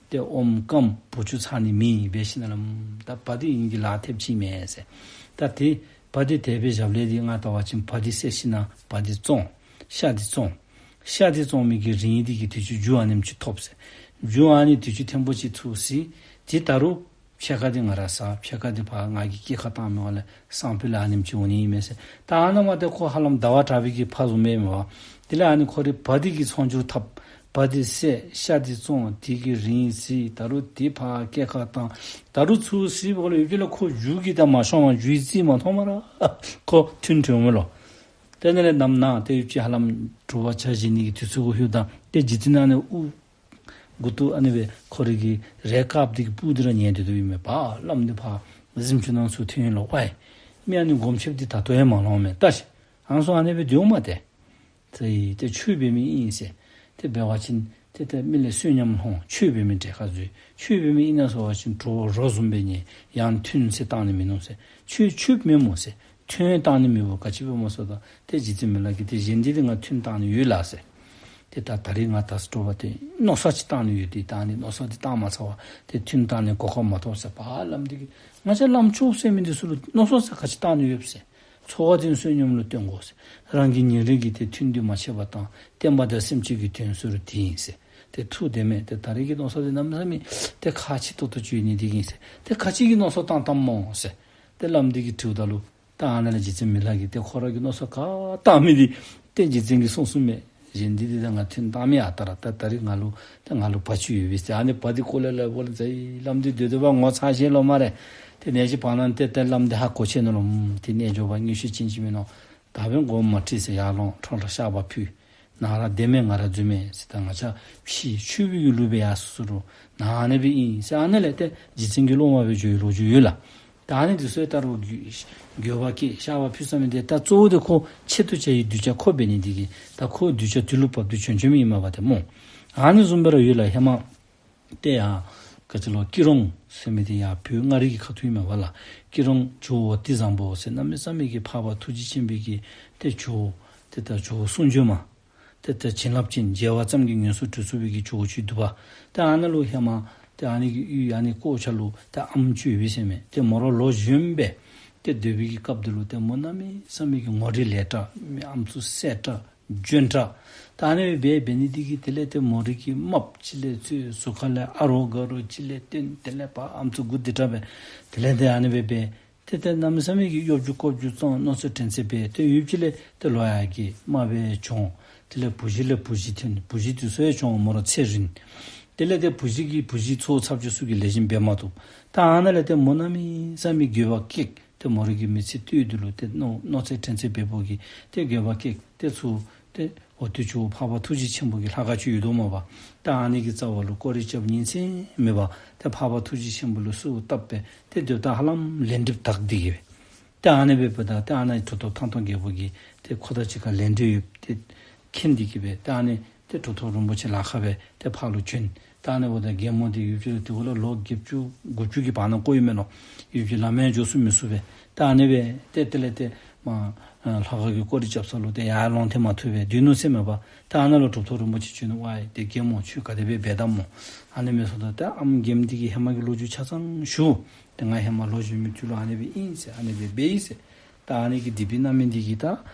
ཏེ་ཨོམ་སྐམ་བུ་ཆུ་ཚང་ནི་མེད་འབད་ཞིནམ་ལས་ད་བ་འདི་ཨིན་གྱི་ལཱ་ཐེབས་ཅི་མས་ཟེར། ད་ཏེ་བ་འདི་དེ་སྦེ་བཞགཔ་ལས་འདི་ང་བལྟ་བ་ཅིན་བ་འདི་བསད་ཞིནམ་ལས་བ་འདི་བཙོང་། ཤ་འདི་བཙོང་། ཤ་འདི་བཙོང་མི་གི་རིན་འདི་གིས་དུས་ཅི་རྒྱུ་ཨ་ནེམ་ཅིག་ཐོབ་ཟེར། རྒྱུ་ཨ་ནི་དུས་ཅི་ཐེངས་པོ་ཅིག་ཐོབ་ཟེར། ཏེ་ད་རུང་ཕྱེད་ཀ་འདི་ང་ར་ཟ། ཕྱེད་ཀ་འདི་ཕར་ང་གིས་སྐྱེད་ཀ་བཏང་མི་འོང་ལས་སང་ཕོད་ལས་ཨ་ནེམ་ཅིག་འོང་ནི་ཨིན་མས་ཟེར། ད་ཨ་ནཱ་མ་ཏེ་ཁོ་ཧ་ལམ་ཟླ་བ་གྲགས་པའི་གི་ཕ་བཟུམ་མས་མས་པ། དེ་ལས་ཨ་ནི་ཁོ་རའི་བ་འདི་གི་ཚོང་རྒྱུ་འཐབ། བ་འདི་བསད། ཤ་འདི་བཙོང་། དེ་གི་རིན་ཟེར། ད་རུང་དེ་ཕར་སྐྱེད་ཀ་བཏང་། ད་རུང་ཚུར་ཟེར་བ་ལས་ཡུདཔ་ཅིག་ལས་ཁོ་རྒྱུ་གིས་ད་མ་ཤོང་བར་རྒྱུའི་རྩིས་མ་མཐོངམ་ར་ཁོ་ཐུན་བྲོས་མས་ལོ། ཏེ་ཨ་ནི་ལས་ནམ་ནངས་ཏེ་ཡུདཔ་ཅིག་ཧ་ལམ་དྲོ་པ་ཇ་བཞེས་ནི་གི་དུས་ཚོད་གུ་ལྷོདཔ་ད་ཏེ་རྗེ་བཙུན་ཨ་ནི་དབུ་མགུ་ཏོ་ཨ་ནི་སྦེ་ཁོ་རའི་གི་རས་དཀརཔོ་འདི་གིས་སྤུ་འདི་ར་ཉལ་སྡོད་དོ་ཨིན་མས་པ། བླམ་འདི་ཕར་གཟིམ་ཅུང་ནང་ཚུར་ཐོན་ཡི་ལོ། ཝའི་མི་ཨ་ནི་སྒོམ་ཆེནམ་འདི་ད་ལྟོ་ཡང་མ་ལོང་མས། བལྟ་ཤིག། ཨ་ནི་ཚུ་ཨ་ནི་སྦེ་སྡོདཔ་མས་ཏེ། ཏེ་ཏེ་ཆོས་འབད་མི་ཨིན་ཟེར། ཏེ་འབད་བ་ཅིན་ཏེ་ཏེ་མི་ལས་བསོད་སྙོམས་ལོངས། ཆོས་འབད་མི་འདྲེ་ཁ་ཟོས། ཆོས་འབད་མི་ཨིན་ན་ཟེར་བ་ཅིན་གྲོགས་རོ་བཟུམ་སྦེ་ཉལ། ཡང་ཐུན་ཟེར་བཏང་ནི་མིན་ནུག་ཟེར། ཆོས་ཆོས་མེན་སྨོ་ཟེར། ཐུན་བཏང་ནི་མེད་པར་ག་ཅི་སྦེ་སྨོ་ཟེརཝ་ད་ཏེ་རྗེ་བཙུན་མི་ལ་གིས་ཏེ་གཞན་འདི་ཏེ་ང་ཐུན་བཏང་ནི་ཡོད་ལགས་ཟེར། ཏེ་ད་ད་རིས་ང་ད་ཚུ་དྲོ་པ་ཏེ་མནོ་བསམ་ཅིག་བཏང་ནི་ཡོད། ཏེ་ད་ཨ་ནི་མནོ་བསམ་འདི་བཏང་མ་ཚར་བར་ཏེ་ཐུན་བཏང་ནི་གོ་སྐབས་མ་ཐོབ་ཟེར། བ་བླམ་འདི་གིས་ང་བཅས་བླམ་ཆོསཔ་ཟེར་མི་འདི་ཚུ་ལུ་མནོ་བསམ་ཟེར་ག་ཅི་བཏང་ནི་ཡོད་ཟེར། འཚོ་བ་འདི་བསོད་སྙོམས་ལུ་བརྟེན་དགོ་ཟེར། རང་གི་ཉིན་རེ་གི་ཏེ་ཐུན་འདི་མ་ཆད་པར་བཏང་། བསྟན་པ་དང་སེམས་ཅན་གྱི་དོན་ཟེར་རུང་འདི་ཨིན་ཟེར། ཏེ་ཐུགས་བདེན་མས། ཏེ་ད་རིས་ཀྱི་མནོ་བསམ་འདི་གནམ་མེད་ས་མེད་ཏེ་ཁག་ཆེ་ཏོག་ཏོ་ཅིག་ཡོད་ནི་འདི་ཨིན་ཟེར། ཏེ་ག་ཅི་གི་མནོ་བསམ་བཏང་བཏངམ་སྨོ་ཟེར། ཏེ་བླམ་འདི་གིས་དྲིཝ་ད་ལུ་ད་ཨ་ནཱ་ལས་རྗེ་བཙུན་མི་ལ་གིས་ཏེ་ཁོ་ར་གི་མནོ་བསམ་ག་བཏང་མི་འདི་ཏེ་རྗེ་བཙུན་གྱིས་གསུངས་གསུངསམ་མས། གཞན་འདི་ཏེ་ད་ང་ཐུན་བཏང་མི་ཨ་རྟག་ར། ད་ད་རིས་ང་ལུ་ད་ང་ལུ་བ་ཅིག་ཡོད་པས་ཟེར། ཨ་ནི་བ་འདི་བཀོ་ལས་ལས་བོར་ལས་ཚར་ཡི། བླམ་འདི་སྡོད་སྡོདཔ་ངོ་ཚ་ཤེས་ལོ་སྨ་རེ། ཏེ་ནེ་ཅིག་བར་ན་ཏེ་ཏེ་བླམ་འདི་ཧ་གོ་ཆི་ནུག་ལོ། ཨུམ་ཏེ་རྣལ་འབྱོར་པ་མངོན་ཤེས་ཅན་ཅིག་མས་མནོ། ད་འབདན་དགོངསམ་མ་ཁྲེལ་ཟེར་ཡར་ལོངས་ཁྲོམ་ཁར་བཤགས་པ་ཕུལ། ནཱ་ར་བདེན་མས་ང་ར་རྫུན་མས་ཟེར། ད་ང་བཅས་ཕྱི་ཆོས་པའི་གི་ལུགས་སྦེ་ཡར་སོ་སོ་རུང་ནཱ་ཨ་ནི་སྦེ་ཨིན་ཟེར། ཨ་ནི་ལས་ཏེ་རྗེ་བཙུན་གྱི་སློབ་མ་སྦེ་འགྱོ་བའི་ལོ་རྒྱུས་ཡོད་ལགས། ད་ཨ་ནི་འདི་ཚུ་ད་རུང་འགྱོད་པ་སྐྱེས། བཤགས་པ་ཕུལ་ས་མི་འདི་ད་གཙོ་བོ་འདི་ཁོ་ཆེད་དུ་བྱ་ཡི་གདུལ་བྱ་ཁོ་འབད་ནི་འདི་གིས་ད་ཁོ་གདུལ་བྱ་དུས་ལུ་བབས་ཏེ་བྱོན་བྱོནམ་ཨིན་མས་པ་ཏེ་སྨོ། ཨ་ནི་བཟུམ་སྦེ་ར་ཡོད་ལགས། ཧེ་མ་ཏེ་ཡ་ག་ཅི་ལོ་ཀི་རོང་ཟེར་མི་འདི་ཡར་བོད་མངའ་རིས་ཀྱི་ཁ་ཐུག་ཨིན་མས་པ་ལགས། ཀི་རོང་ཇོ་བོ་དད་བཟང་པོ་ཟེར་གནམ་མེད་ས་མེད་ཀྱི་འཕགས་པ་ཐུགས་རྗེ་ཆེན་པོའི་གི་ཏེ་ཇོ་བོ་ཏེ་ད་ཇོ་བོ་གསུང་བྱོན་མ། ཏེ་ད་བྱིན་རླབས་ཅན་རྒྱལ་བ་ཙམ་གྱིས་ངོས་སུ་གྲོལ་ཚུགས་པའི་གི་ཇོ་བོ་ཅིག་འདུག་པ། ཏེ་ཨ་ནཱ་ལུ་ཧེ་མ་ཏེ་ཨ་ནི་གི་ཡུལ་ཨ་ནི་ཀོ་ཆ་ལུ་ཏེ་ཨམ་ཅིག་ཡོད་པས་ཟེར་མས། ཏེ་མོ་ར་ལོ་གཞོནམ་སྦེ་ཏེ་སྡོད་པའི་གི་སྐབས་འདི་ལུ་ཏེ་མོ་གནམ་མེད་ས་མེད་ཀྱི་ངོ་རིས་ལེགས་དྲགས། མི་ཨམ་སྲུ་གསལ་དྲགས་འཇོན་དྲགས། ད་ཨ་ནི་སྦེ་འབད་ནི་འདི་གིས་དེ་ལས་ཏེ་མོ་རའི་གི་རྨགཔ་ཅིག་ལས་བཙུགས། གཟུགས་ཁ་ལས་ཨ་རོགས་ག་རོགས་ཅིག་ལས་བཏོན། དེ་ལས་ཕར་ཨམ་སྲུ་དགུ་སྡིག་དྲགས་སྦེ་དེ་ལས་ཏེ་ཨ་ནི་སྦེ་འབད། ཏེ་ཏེ་གནམ་མེད་ས་མེད་ཀྱི་གཡོ་སྒྱུ་ཀོ་སྒྱུ་བཙོང་། མནོ་ཚོར་དྲན་ཚད་འབད། ཏེ་ཡུདཔ་ཅིག་ལས་ཏེ་ལོ་ཡར་རྒས་རྨགཔ་སྦེ་གྱོང་། དེ་ལས་བུ་གཞི་ལས་བུ་གཞི་འཐོན། བུ་གཞི་དེ་ཚུ་ཡང་ཅུང་མོ་ར་ཚེ་རིང་། དེ་ལས་ཏེ་བུ་གཞི་གིས་བུ་གཞི་ཚུ་ཚབ་ཅིག་ཚུ་གིས་ལེགས་ཤོམ་འབད་མ་བཏུབ། ད་ཨ་ནཱ་ལས་ཏེ་མོ་གནམ་མེད་ས་མེད་འགྱོད་པ་སྐྱེས། ཏེ་མོ་རའི་གི་མི་ཚེ་སྟོད་དེ་ལུ་ཏེ་མནོ་མནོ་ཚད་དྲན་ཚད་འབདཝ་གིས་ཏེ་འགྱོད་པ་སྐྱེས། ཏེ་ཚུར་ཏེ་འོ་དེ་ཚུ་འཕགས་པ་ཐུགས་རྗེ་ཆེན་པོ་གི་ལྷ་ཁང་ཅིག་ཡོད་དོ་མས་པ། ད་ཨ་ནི་གི་རྩ་བ་ལུ་སྐོར་ར་རྐྱབ། ཉིན་མཚན་མེད་པར་ཏེ་འཕགས་པ་ཐུགས་རྗེ་ཆེན་པོ་ལུ་གསོལཝ་བཏབ་སྦེ་ཏེ་སྡོདཔ་ད་ཧ་ལམ་ལས་སྒྲིབ་དག་སྟེ་གི་སྦེ། ཏེ་ཨ་ནི་སྦེ་འབདཝ་ད་ཏེ་ཨ་ནཱ་གྲུབ་ཐོབ་ཐང་སྟོང་རྒྱལ་པོ་གིས་ཏེ་ཁོ་དང་གཅིག་ཁར་ལས་འབྲེལ་ཡོད་ཏེ་མཁྱེན་ཏེ་གི་སྦེ་ཏེ་ཨ་ནི་ཏེ་གྲུབ་ཐོབ་རིན་པོ་ཆེ་ལ་ཁ་སྦེ་ཏེ་ཕར་ལུ་བྱོན། ད་ཨ་ནི་འབདཝ་ད་རྒན་མོ་འདི་ཡུལ་གྱི་ལུ་དེ་གུ་ལུ་ལོ་བརྒྱད་ཅུ་དགུ་བཅུ་གི་བར་ན་འགོར་ཡོད་མས་ལོ། ཡུལ་གྱི་ལམ་ཡང་འགྱོ་ཚུགས་མི་ཚུགས་པས། ད་ཨ་ནི་སྦེ་ཏེ་དེ་ལས་ཏེ་མ་ལྷ་ཁང་གི་སྐོར་ར་རྐྱབ་ས་ལུ་ཏེ་ཡར་ལོང་སྟེ་མ་ཐུབ་པས། སྡོད་ནུག་ཟེར་མས་པ། ད་ཨ་ནཱ་ལུ་གྲུབ་ཐོབ་རིན་པོ་ཆེ་བྱོན་ནུག། ཝའི་ཏེ་རྒན་མོ་ཁྱོད་ག་དེ་སྦེ་འབད་དམ་སྨོ། ཨ་ནི་མས་ཟེརཝ་ད་ཏེ་ཨམ་རྒནམ་འདི་གིས་ཧེ་མ་གི་ལོ་རྒྱུས་ཆ་ཚང་ཞུ། ཏེ་ང་ཧེ་མ་ལོག་བྱོན་མི་དུས་ལུ་ཨ་ནི་སྦེ་ཨིན་ཟེར། ཨ་ནི་སྦེ་འབད་ཡི་ཟེར། ད་ཨ་ནི་གི་སྡིག་པའི་རྣམ་སྨིན་འདི་གིས་ད་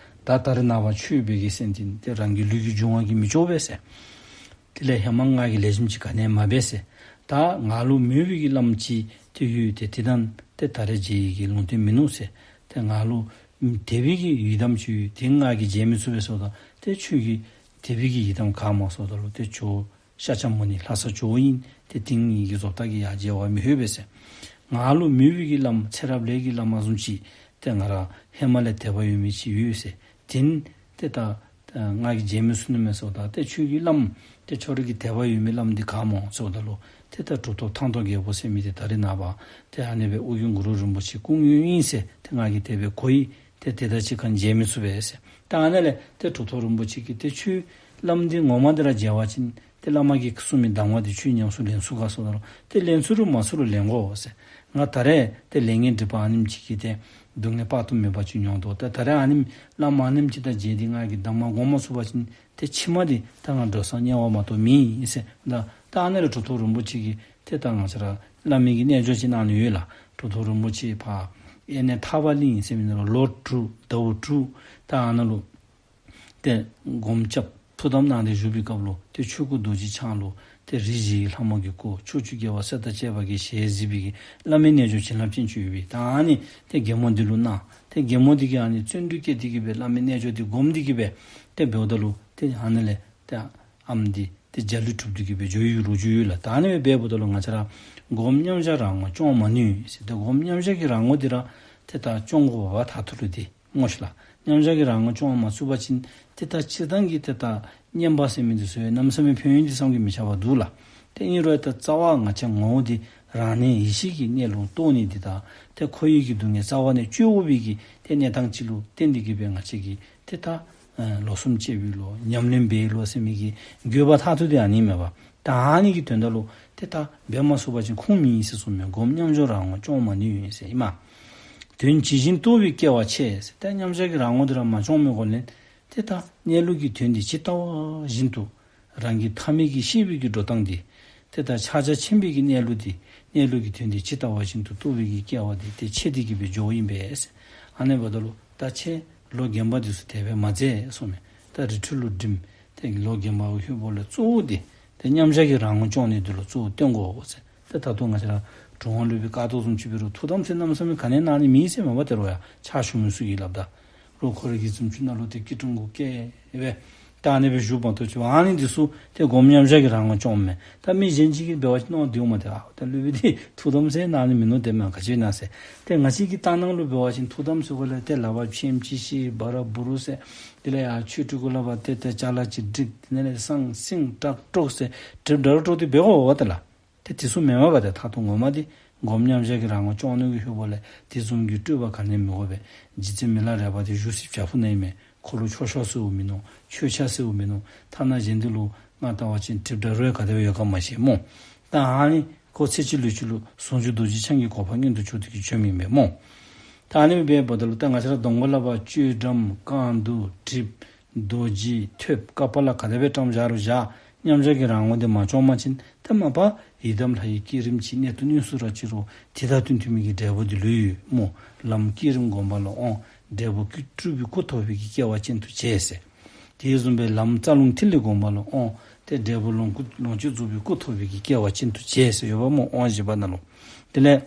ད་ད་རེས་ནངས་པ་ཁྱོད་འབད་གི་སེམས་ཅན་ཏེ་རང་གི་ལུས་ཀྱི་འབྱུང་བ་གིས་མི་ལྕོགས་པས་ཟེར། དེ་ལས་ཧེ་མ་ང་གིས་ལེགས་ཤོམ་ཅིག་ག་ནི་ཡང་མ་འབད་ཟེར། ད་ང་ལུ་མོས་པའི་གི་བླམ་ཅིག་ཏེ་ཡོད། ཏེ་དེ་དང་ཏེ་ད་རེས་མཇལ་ནི་གི་ལུང་བསྟན་མིན་ནུག་ཟེར། ཏེ་ང་ལུ་དད་པའི་གི་ཡི་དམ་ཅིག་ཡོད། དེ་ང་གིས་མཇལ་མི་ཚུགས་པས་ཟེརཝ་ད་ཏེ་ཁྱོད་ཀྱི་དད་པའི་གི་ཡི་དམ་ག་སྨོ་ཟེརཝ་ད་ལུ་ཏེ་ཇོ་བོ་ཤཱཀྱ་མུ་ནེ་ལྷ་ས་ཇོ་བོ་ཨིན། ཏེ་དེ་ངེ་གི་བཟོ་ལྟ་གིས་ཡར་མཇལ་བར་མི་ལྷོད་པས་ཟེར། ང་ལུ་མོས་པའི་གི་བླམ་ཚེ་རབས་ལས་ཀྱི་བླ་མ་བཟུམ་ཅིག་ཏེ་ང་ར་ཧེ་མ་ལས་དད་པ་ཡོད་མི་ཅིག་ཡོད་ཟེར། དེ་ཏེ་ད་ད་ང་གིས་མཇལ་མི་ཚུགས་ནུག་མས་ཟེརཝ་ད་ཏེ་ཁྱོད་ཀྱི་བླམ་ཏེ་ཁྱོད་ར་གི་དད་པ་ཡོད་མི་བླམ་འདི་ག་སྨོ་ཟེརཝ་ད་ལུ་ཏེ་ད་གྲུབ་ཐོབ་ཐང་སྟོང་རྒྱལ་པོ་ཟེར་མི་འདི་ད་རེས་ནངས་པ་ཏེ་ཨ་ནི་སྦེ་ཨོ་རྒྱན་གུ་རུ་རིན་པོ་ཆེ་སྐུ་དངོས་ཨིན་ཟེར། ཏེ་ང་གིས་དེ་སྦེ་གོ་ཡི། ཏེ་དེ་དང་གཅིག་ཁར་མཇལ་མི་ཚུགས་པས་ཟེར། ད་ཨ་ནཱ་ལས་ཏེ་གྲུབ་ཐོབ་རིན་པོ་ཆེ་གིས་ཏེ་ཁྱོད་བླམ་འདི་ངོ་མ་འདི་ར་མཇལ་བ་ཅིན་ཏེ་བླ་མ་གིས་གསུངས་མི་གདམས་ངག་འདི་ཁྱོད་ཉམས་སུ་ལེན་ཚུགས་ག་ཟེརཝ་ད་ལུ་ཏེ་ལེན་ཚུགས་རུང་མ་ཚུགས་རུང་ལེན་དགོ་ཟེར། ང་ད་རེས་ཏེ་ལས་ངན་སྒྲིབ་པ་ཨ་ནེམ་ཅིག་གིས་ཏེ་སྡུག་བསྔལ་དཔག་ཏུ་མེད་པ་ཅིག་མྱོང་དོ། ཏེ་ད་རེས་ཨ་ནེམ་བླ་མ་ཨ་ནེམ་ཅིག་དང་མཇལ་ཏེ་ང་གིས་གདམས་ངག་སྒོམ་མ་ཚུགས་པ་ཅིན་ཏེ་ཕྱི་མ་འདི་ད་ང་འགྲོ་སར་དམྱལ་བ་མ་གཏོགས་མེད་ཟེར། ད་ད་ཨ་ནཱ་ལས་གྲུབ་ཐོབ་རིན་པོ་ཆེ་གིས་ཏེ་ད་ང་བཅས་ར་བླ་མའི་གི་རྣལ་འབྱོར་ཅིག་གནང་ནི་ཡོད་ལགས། གྲུབ་ཐོབ་རིན་པོ་ཆེ་ཕར་ཨེ་ནེ་ཐར་པ་གླིང་ཟེར་མི་ནང་ལུ་ལོ་དྲུག་ཟླཝ་དྲུག་ད་ཨ་ནཱ་ལུ་ཏེ་སྒོམ་རྐྱབ་ཐུགས་དམ་གནང་སྟེ་བཞུགས་པའི་སྐབས་ལུ་ཏེ་ཆོས་སྐུ་རྡོ་རྗེ་འཆང་ལུ་ཏེ་རིགས་བཞིའི་ལྷ་མོ་གིས་བསྐོར། ཕྱོགས་བཅུའི་རྒྱལ་བ་སྲས་དང་བཅས་པ་གིས་ཞལ་གཟིགས་པའི་གི་བླ་མའི་རྣལ་འབྱོར་བྱིན་རླབས་ཅན་ཅིག་ཡོད་པས། ད་ཨ་ནི་ཏེ་རྒན་མོ་འདི་ལུ་གནང་། ཏེ་རྒན་མོ་འདི་གིས་ཨ་ནི་བརྩོན་འགྲུས་བསྐྱེད་དེ་གི་སྦེ་བླ་མའི་རྣལ་འབྱོར་འདི་སྒོམ་སྟེ་གི་སྦེ་ཏེ་འབདཝ་ད་ལུ་ཏེ་ཨ་ནཱ་ལས་ཏེ་ཨམ་འདི་ཏེ་འཇའ་ལུས་གྲུབ་སྟེ་གི་སྦེ་འགྱོ་བའི་ལོ་རྒྱུས་ཡོད་ལགས། ད་ཨ་ནི་སྦེ་འབདཝ་ད་ལུ་ང་བཅས་ར་སྒོམ་མཉམ་བཞག་རང་ངོ་སྐྱོང་མ་ནུས་ཟེར། ཏེ་སྒོམ་མཉམ་བཞག་གི་རང་ངོ་འདི་ར་ཏེ་ད་སྐྱོང་དགོ་པས་མཐར་ཐུག་ལུ་ཏེ་སྨོ་ཤེ་ལགས། མཉམ་བཞག་གི་རང་ངོ་སྐྱོང་མ་ཚུགས་པ་ཅིན་ཏེ་ད་སྤྱིར་བཏང་གི་ཏེ་ད་བསྙེན་པ་ཟེར་མི་འདི་ཚུ་ཡང་གནམ་མེད་ས་མེད་ཕན་ཡོན་འདི་བསམ་གྱིས་མི་ཁྱབ་པ་འདུག་ལགས། ཏེ་ཨིན་རུང་ད་རྩ་བ་ང་བཅས་ངོ་བོ་འདི་རང་གནས་ཡེ་ཤེས་ཀྱི་གནས་ལུ་རྟོགས་ནི་འདི་དང་ཏེ་འཁོར་བའི་གི་སྡུག་བསྔལ་རྩ་བ་ནས་གཅོད་དགོ་པའི་གི་ཏེ་གནས་སྟངས་ཅིག་ལུ་བརྟེན་ཏེ་གི་སྦེ་ང་བཅས་ཀྱིས་ཏེ་ད་ཨ་ལོ་གསུམ་བཅད་པའི་ལོ་ཉམས་ལེན་འབད་ལོ་ཟེར་མི་གི་དགོས་པ་མཐར་ཐུག་འདི་ཨ་ནི་མས་པ། ད་ཨ་ནི་གི་དོན་དག་ལུ་ཏེ་ད་འབད་མ་ཚུགས་པ་ཅིན་ཁུངས་མེད་ཟེར་གསུངམ་མས། སྒོམ་མཉམ་བཞག་རང་ངོ་སྐྱོང་མ་ནུས་ཟེར་ཨིན་མས། དོན་ཇི་བཞིན་རྟོགས་པའི་སྐལ་བ་ཆད་ཟེར། ད་མཉམ་བཞག་གི་རང་ངོ་འདི་ར་མ་སྐྱོང་མི་གོ་ལས་ཏེ་ད་གནས་ལུགས་ཀྱི་དོན་འདི་ཇི་ལྟ་བ་བཞིན་དུ་རང་གིས་ཐ་མལ་གྱི་ཤེས་པའི་གི་འགྲོ་སྟངས་འདི་ཏེ་ད་ཕྱག་རྒྱ་ཆེན་པོའི་གི་གནས་ལུགས་འདི་གནས་ལུགས་ཀྱི་དོན་འདི་ཇི་ལྟ་བ་བཞིན་དུ་རྟོགས་པའི་གི་སྐལ་བ་འདི་ཏེ་ཆད་དེ་གི་སྦེ་འགྱོཝ་ཨིན་པས་ཟེར། ཨ་ནི་འབདཝ་ད་ལུ་ད་ཁྱེད་ལོ་རྒན་པ་འདི་ཚུ་དེ་སྦེ་མ་མཛད་གསུངམ་མས། ད་རི་ཁྲོད་ལུ་འགྲིམ། ཏེ་ལོ་རྒན་པ་ལྷོད་པ་ལས་གཙོ་བོ་འདི་ཏེ་མཉམ་བཞག་གི་རང་ངོ་སྐྱོང་ནི་འདི་ལུ་གཙོ་བོ་བསྟེན་དགོ་ཟེར། ཏེ་ད་ལྟོ་ང་བཅས་ར་གྲུབ་དབང་སློབ་དཔོན་ཀཿཐོག་བཟུམ་ཅིག་འབད་རུང་ཐུགས་དམ་ཚིག་གནམ་མེད་ས་མེད་ག་ནི་གནང་ནི་མེད་ཟེར་མས་པ། ཏེ་རོགས་ཡ་ཕྱག་ཞུ་མི་ཚུ་གིས་སླབ་ད་རོགས་ཁོ་ར་གི་གཟིམ་ཅུང་ནང་ལུ་ཏེ་སྐྱིལ་ཀྲུང་གུ་བཀལ་སྦེ་ད་ཨ་ནི་སྦེ་བཞུགས་པ་ཐོབ་ཅི། ཨ་ནི་འདི་ཚུ་ཏེ་སྒོམ་མཉམ་བཞག་གི་རང་ངོ་སྐྱོངམ་མས། ད་མི་གཞན་ཅིག་གིས་འབད་བ་ཅིན་མནོ་དེ་འོང་མས། ཏེ་ཨ་ད་སློབ་དཔོན་འདི་ཐུགས་དམ་ཚིག་གནང་ནི་མིན་ནུག། དེ་མ་ག་ཅི་ཨིན་ན་ཟེར། ཏེ་ང་བཅས་ཀྱི་ལྟ་སྣང་ལུ་འབད་བ་ཅིན་ཐུགས་དམ་ཚིག་གུ་ལས་ཏེ་ལག་པར་ཕྱེངམ་ཅིག་བཤེད་སྦ་ར་འབུ་རུ་ཟེར། དེ་ལས་ཡར་ཆོས་ཁྲི་གུ་ལས་ཕར་ཏེ་ཏེ་ཅ་ལ་ཅིག་སྒྲིག། དེ་ལས་སང་སིང་ཀྲག་ཀྲོག་ཟེར་གྲིབ་འདྲ་རུ་ཀྲོག་སྟེ་འབད་དགོ་པས་ཏེ་ལགས། ཏེ་དེ་ཚུ་མེན་མས་པ། ཏེ་མཐར་ཐུག་ངོ་མ་འདི་སྒོམ་མཉམ་བཞག་གི་རང་ངོ་སྐྱོང་ནི་གི་ཧོད་པོ་ལས་དེ་བཟུམ་གྱི་སྤྲོས་པ་ག་ནི་མི་དགོ་པས། རྗེ་བཙུན་མི་ལ་རས་པ་འདི་བཞུགས་སའི་བྱག་ཕུག་ནང་ཨིན་མས། ཁོ་ལུ་མཆོད་བཤམ་ཟེརཝ་མིན་ནུག། མཆོད་ཆས་ཟེརཝ་མིན་ནུག། ཐ་ན་གཞན་འདི་ལུ་ང་བལྟ་བ་ཅིན་གྲིབ་འདྲ་རུ་ཡང་ག་དེ་སྦེ་ཡོད་ག་མ་ཤེས་སྨོ། ད་ཨ་ནི་ཁོ་ཚེ་གཅིག་ལུས་གཅིག་ལུ་ཟུང་འཇུག་རྡོ་རྗེ་འཆང་གི་གོ་འཕང་མངོན་དུ་གྱུར་ཏེ་གི་བྱོནམ་ཨིན་པས་སྨོ། ད་ཨ་ནི་སྦེ་འབདཝ་ད་ལུ་ད་ང་བཅས་ར་གདོང་ཁ་ལས་ཕར་ཅོད་འགྲམ་རྐང་དུང་གྲིབ་རྡོ་རྗེ་ཐོད་ཀ་པཱ་ལ་ག་དེ་སྦེ་བཀྲམ་བཞག་རུང་བཞག། མཉམ་བཞག་གི་རང་ངོ་འདི་མ་སྐྱོང་པ་ཅིན་ཏེ་མ་པ་ཡི་དམ་ལྷ་ཡི་བསྐྱེད་རིམ་ཅིག་གནད་དུ་བསྣུན་སོང་ར་ཅིག་རུང་དེ་དང་བསྟུན་ཐུབ་མི་གི་འབྲས་བུ་འདི་ལུས་ཡོད་སྨོ། ལམ་བསྐྱེད་རིམ་བསྒོམ་པ་ལ་དབང་འབྲས་བུ་སྤྲུལ་པའི་སྐུ་ཐོབ་པའི་གི་སྐལ་བ་ཅན་དུ་བྱས་ཟེར། དེ་བཟུམ་སྦེ་ལམ་རྩ་རླུང་ཐིག་ལེ་བསྒོམ་པ་ལ་དབང་ཏེ་འབྲས་བུ་ལོངས་སྐུ་ལོངས་སྤྱོད་རྫོགས་པའི་སྐུ་ཐོབ་པའི་གི་སྐལ་བ་ཅན་དུ་བྱས་ཟེར་ཡོདཔ་སྨོ། དབང་བཞི་པ་ནང་ལུ། དེ་ལས་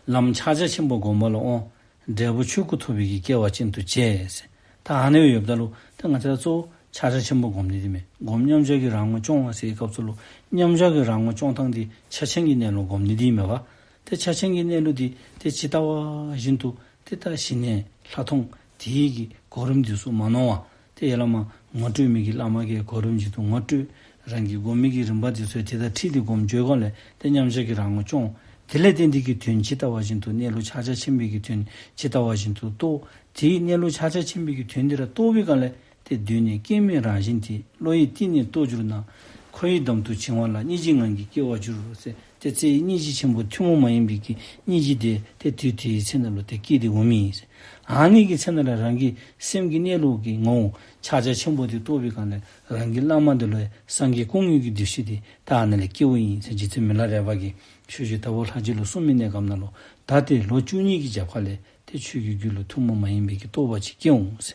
ལམ་ཕྱག་རྒྱ་ཆེན་པོ་བསྒོམ་པ་ལ་དབང་འབྲས་བུ་ཆོས་སྐུ་ཐོབ་པའི་གི་སྐལ་བ་ཅན་དུ་བྱས་ཟེར། ད་ཨ་ནི་ཡོདཔ་ད་ལུ་ད་ང་བཅས་ར་གཙོ་བོ་ ཕྱག་རྒྱ་ཆེན་པོ་སྒོམ་ནི་འདི་མས། སྒོམ་མཉམ་བཞག་གི་རང་ངོ་སྐྱོང་བ་ཟེར་བའི་སྐབས་སུ་ལུ་མཉམ་བཞག་གི་རང་ངོ་སྐྱོང་ཐངས་འདི་ཕྱག་ཆེན་གྱི་གནས་ལུགས་སྒོམ་ནི་འདི་མས་པ། ཏེ་ཕྱག་ཆེན་གྱི་གནས་ལུགས་འདི་ཏེ་ཇི་ལྟ་བ་བཞིན་དུ་ཏེ་ད་ཞི་གནས་ལྷག་མཐོང་དེ་གི་གོ་རིམ་འདི་ཚུ་མ་ནོར་བར་ཏེ་ཡར་ལས་མར་ངོ་སྤྲོད་མི་གི་བླ་མ་གིས་གོ་རིམ་བཞིན་དུ་ངོ་སྤྲོད། རང་གིས་སྒོམ་མི་གི་རིམ་པ་འདི་ཚུ་དེ་དང་འཁྲིལ་ཏེ་སྒོམ་བྱོན་སྒང་ལས་ཏེ་མཉམ་བཞག་གི་རང་ངོ་སྐྱོང་། དེ་ལས་བརྟེན་ཏེ་གི་དོན་ཇི་ལྟ་བ་བཞིན་དུ་གནས་ལུགས་ཕྱག་རྒྱ་ཆེན་པོའི་གི་དོན་ཇི་ལྟ་བ་བཞིན་དུ་རྟོགས། དེའི་གནས་ལུགས་ཕྱག་རྒྱ་ཆེན་པོའི་གི་དོན་འདི་ར་རྟོགས་པའི་སྒང་ལས་ཏེ་གདོད་ནས་སྐྱེ་མེད་རང་བཞིན་དེ། བློ་ཡིས་གཏིང་ནས་རྟོགས་གྱུར་ན། འཁོར་བའི་འདམ་དུ་བྱིང་བ་ལ། སྙིང་རྗེའི་ངང་གིས་སྐྱེ་བར་འགྱུར་ཟེར། ཏེ་རྩེ་ཡི་སྙིང་རྗེ་ཆེན་པོ་ཐུན་མོང་མ་ཡིན་པའི་གི་སྙིང་རྗེ་དེ་ཏེ་དུས་དེའི་ཚེ་ན་ལུ་ཏེ་སྐྱེས་ཏེ་འོང་མི་ཨིན་ཟེར། ཨ་ནི་གི་ཚེ་ན་ལུ་རང་གི་སེམས་ཀྱི་གནས་ལུགས་ཀྱི་ངོ་བོ་ཕྱག་རྒྱ་ཆེན་པོ་དེ་རྟོགས་པའི་སྒང་ལས་རང་གི་བླ་མ་དེ་ལུ་སངས་རྒྱས་སྐུ་དངོས་ཀྱི་འདུ་ཤེས་དེ་ད་ཨ་ནི་ལས་སྐྱེཝ་ཨིན་ཟེར། རྗེ་བཙུན་མི་ལ་རས་པ་གིས་ཆོས་རྗེ་དྭགས་པོ་ལྷ་རྗེ་ལུ་གསུངས་མི་གནས་སྐབས་ན་ལུ་ད་ཏེ་ལོ་བཅུ་གཉིས་ཀྱི་རྒྱབ་ཁ་ལས་ཏེ་ཆོས་ཀྱི་རྒྱུད་ལུ་ཐུན་མོང་མ་ཡིན་པའི་གི་རྟོགས་པ་ཅིག་སྐྱེ་འོང་ཟེར།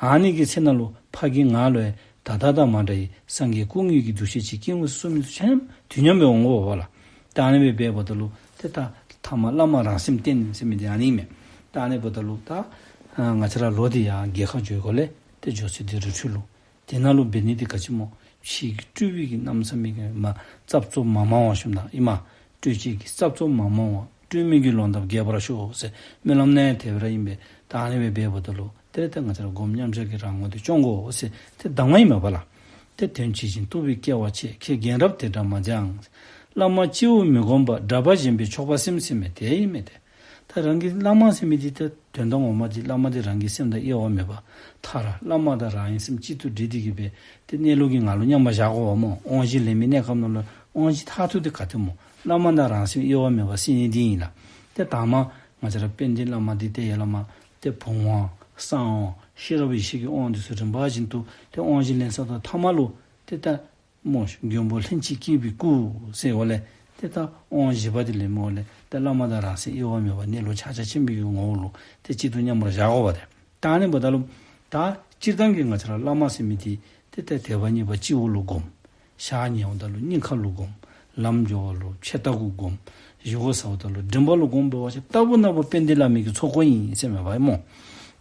ཨ་ནི་གི་ཚེ་ན་ལུ་ཕ་གི་ང་ལུ་ཡང་ད་ལྟ་དང་མ་འདྲ་བའི་སངས་རྒྱས་སྐུ་དངོས་ཀྱི་འདུ་ཤེས་ཅིག་སྐྱེ་འོང་ཟེར་གསུངས་མི་ཚུ་ཆ་མཉམ་དུས་མཉམ་སྦེ་འོང་དགོ་པས་ལགས། ད་ཨ་ནི་སྦེ་འབདཝ་ད་ལུ་ཏེ་ད་ཐ་མ་བླ་མ་རང་སེམས་བསྟེན་ཟེར་མི་འདི་ཨ་ནི་མས། ད་ཨ་ནི་འབདཝ་ད་ལུ་ད་ཨ་ང་བཅས་ར་ལོག་སྟེ་ཡར་རྒྱལ་ཁ་འགྱོ་དགོཔ་ལས་ཏེ་འགྱོ་ས་འདི་རི་ཁྲོད་ལུ། དེ་ན་ལུ་འབད་ནི་འདི་ག་ཅི་སྨོ། ཕྱི་གི་སྤྲུལ་པའི་གི་གནམ་མེད་ས་མེད་ཀྱི་མ་རྩབ་རྩུབ་མ་མང་བ་ཞུཝ་ད་ཨིན་མས། སྤྲོས་བཅས་ཀྱི་རྩབ་རྩུབ་མ་མང་བ། སྤྲོས་མེད་ཀྱི་ལོ་འདབ་རྒྱས་པར་ཤོག་ཟེར་སྨོན་ལམ་ནང་དེ་སྦེ་ར་ཨིན་པས། ད་ཨ་ནི་སྦེ་འབདཝ་ད་ལུ་ཏེ་ད་ང་བཅས་ར་སྒོམ་མཉམ་བཞག་གི་རང་ངོ་དེ་སྐྱོང་དགོ་ཟེར་ཏེ་གདམས་ངག་ཨིན་མས་པ་ལགས། ཏེ་དོན་ཇི་བཞིན་རྟོགས་པའི་སྐལ་བ་ཆེ། ཁྱེད་རྒན་རབས་དེ་འདྲ་མ་མཛད་ཨང་། བླ་མ་སྤྱི་བོར་མི་བསྒོམ་པར། གྲྭ་པ་གཞན་པས་ཆོག་པ་སེམས་ཟེར་མི་དེ་ཨིན་མས་ཏེ། ད་རང་གི་བླ་མ་ཟེར་མི་འདི་ད་དོན་དག་ངོ་མ་འདི་བླ་མ་འདི་རང་གི་སེམས་དང་དབྱེ་བ་མེད་པར་མཐའ་ར་བླ་མ་དང་རང་གི་སེམས་གཅིག་ཏུ་སྒྲིལ་ཏེ་གི་སྦེ་ཏེ་གནས་ལུགས་ཀྱི་ངང་ལུ་མཉམ་པར་བཞག་དགོ་པས་སྨོ། དབང་བཞི་ལེན་མི་གནས་སྐབས་ན་ལུ་དབང་བཞི་མཐར་ཐུག་འདི་ག་ཏེ་སྨོ། བླ་མ་དང་རང་སེམས་དབྱེ་བ་མེད་པར་གསལ་ནི་འདི་ཨིན་ལགས། ཏེ་དང་པ་ང་བཅས་ར་དཔལ་ལྡན་བླ་མ་འདི་ཏེ་ཡར་ལས་མར་ཏེ་བུམ་དབང་གསང་དབང་ཤེས་རབ་ཡེ་ཤེས་ཀྱི་དབང་འདི་ཚུ་རིམ་པ་བཞིན་དུ་ཏེ་དབང་བཞི་ལེན་ཚརཝ་ད་ཐ་མ་ལུ་ཏེ་ད་སྨོ་མགོན་པོ་ལྷན་ཅིག་སྐྱེས་པའི་སྐུ་ཟེརཝ་ལས་ཏེ་ད་དབང་བཞི་པ་འདི་ལེནམ་ལས་ཏེ་བླ་མ་དང་རང་སེམས་དབྱེ་བ་མེད་པར་གནས་ལུགས་ཕྱག་རྒྱ་ཆེན་པོའི་གི་ངོ་བོ་ལུ་ཏེ་གཅིག་ཏུ་མཉམ་པར་བཞག་དགོ་པས་ཏེ། ད་ཨ་ནི་འབདཝ་ད་ལུ་ད་སྤྱིར་བཏང་གི་ང་བཅས་ར་བླ་མ་ཟེར་མི་འདི་ཏེ་ད་དད་པ་གཉིས་པ་སྤྱི་བོ་ལུ་བསྒོམ། ཞག་ཉལཝ་ད་ལུ་སྙིང་ཁ་ལུ་བསྒོམ། ལམ་འགྱོཝ་ད་ལུ་ཕྱག་ལྟག་གུ་བསྒོམ། བཞེས་སྒོ་ཟཝ་ད་ལུ་མགྲིན་པ་ལུ་བསྒོམ་འབད་བ་ཅིན་ལྟ་བུ་ན་བུ་དཔལ་ལྡན་བླ་མའི་གི་ཚོགས་འཁོར་ཨིན་ཟེར་མས་པ་སྨོ།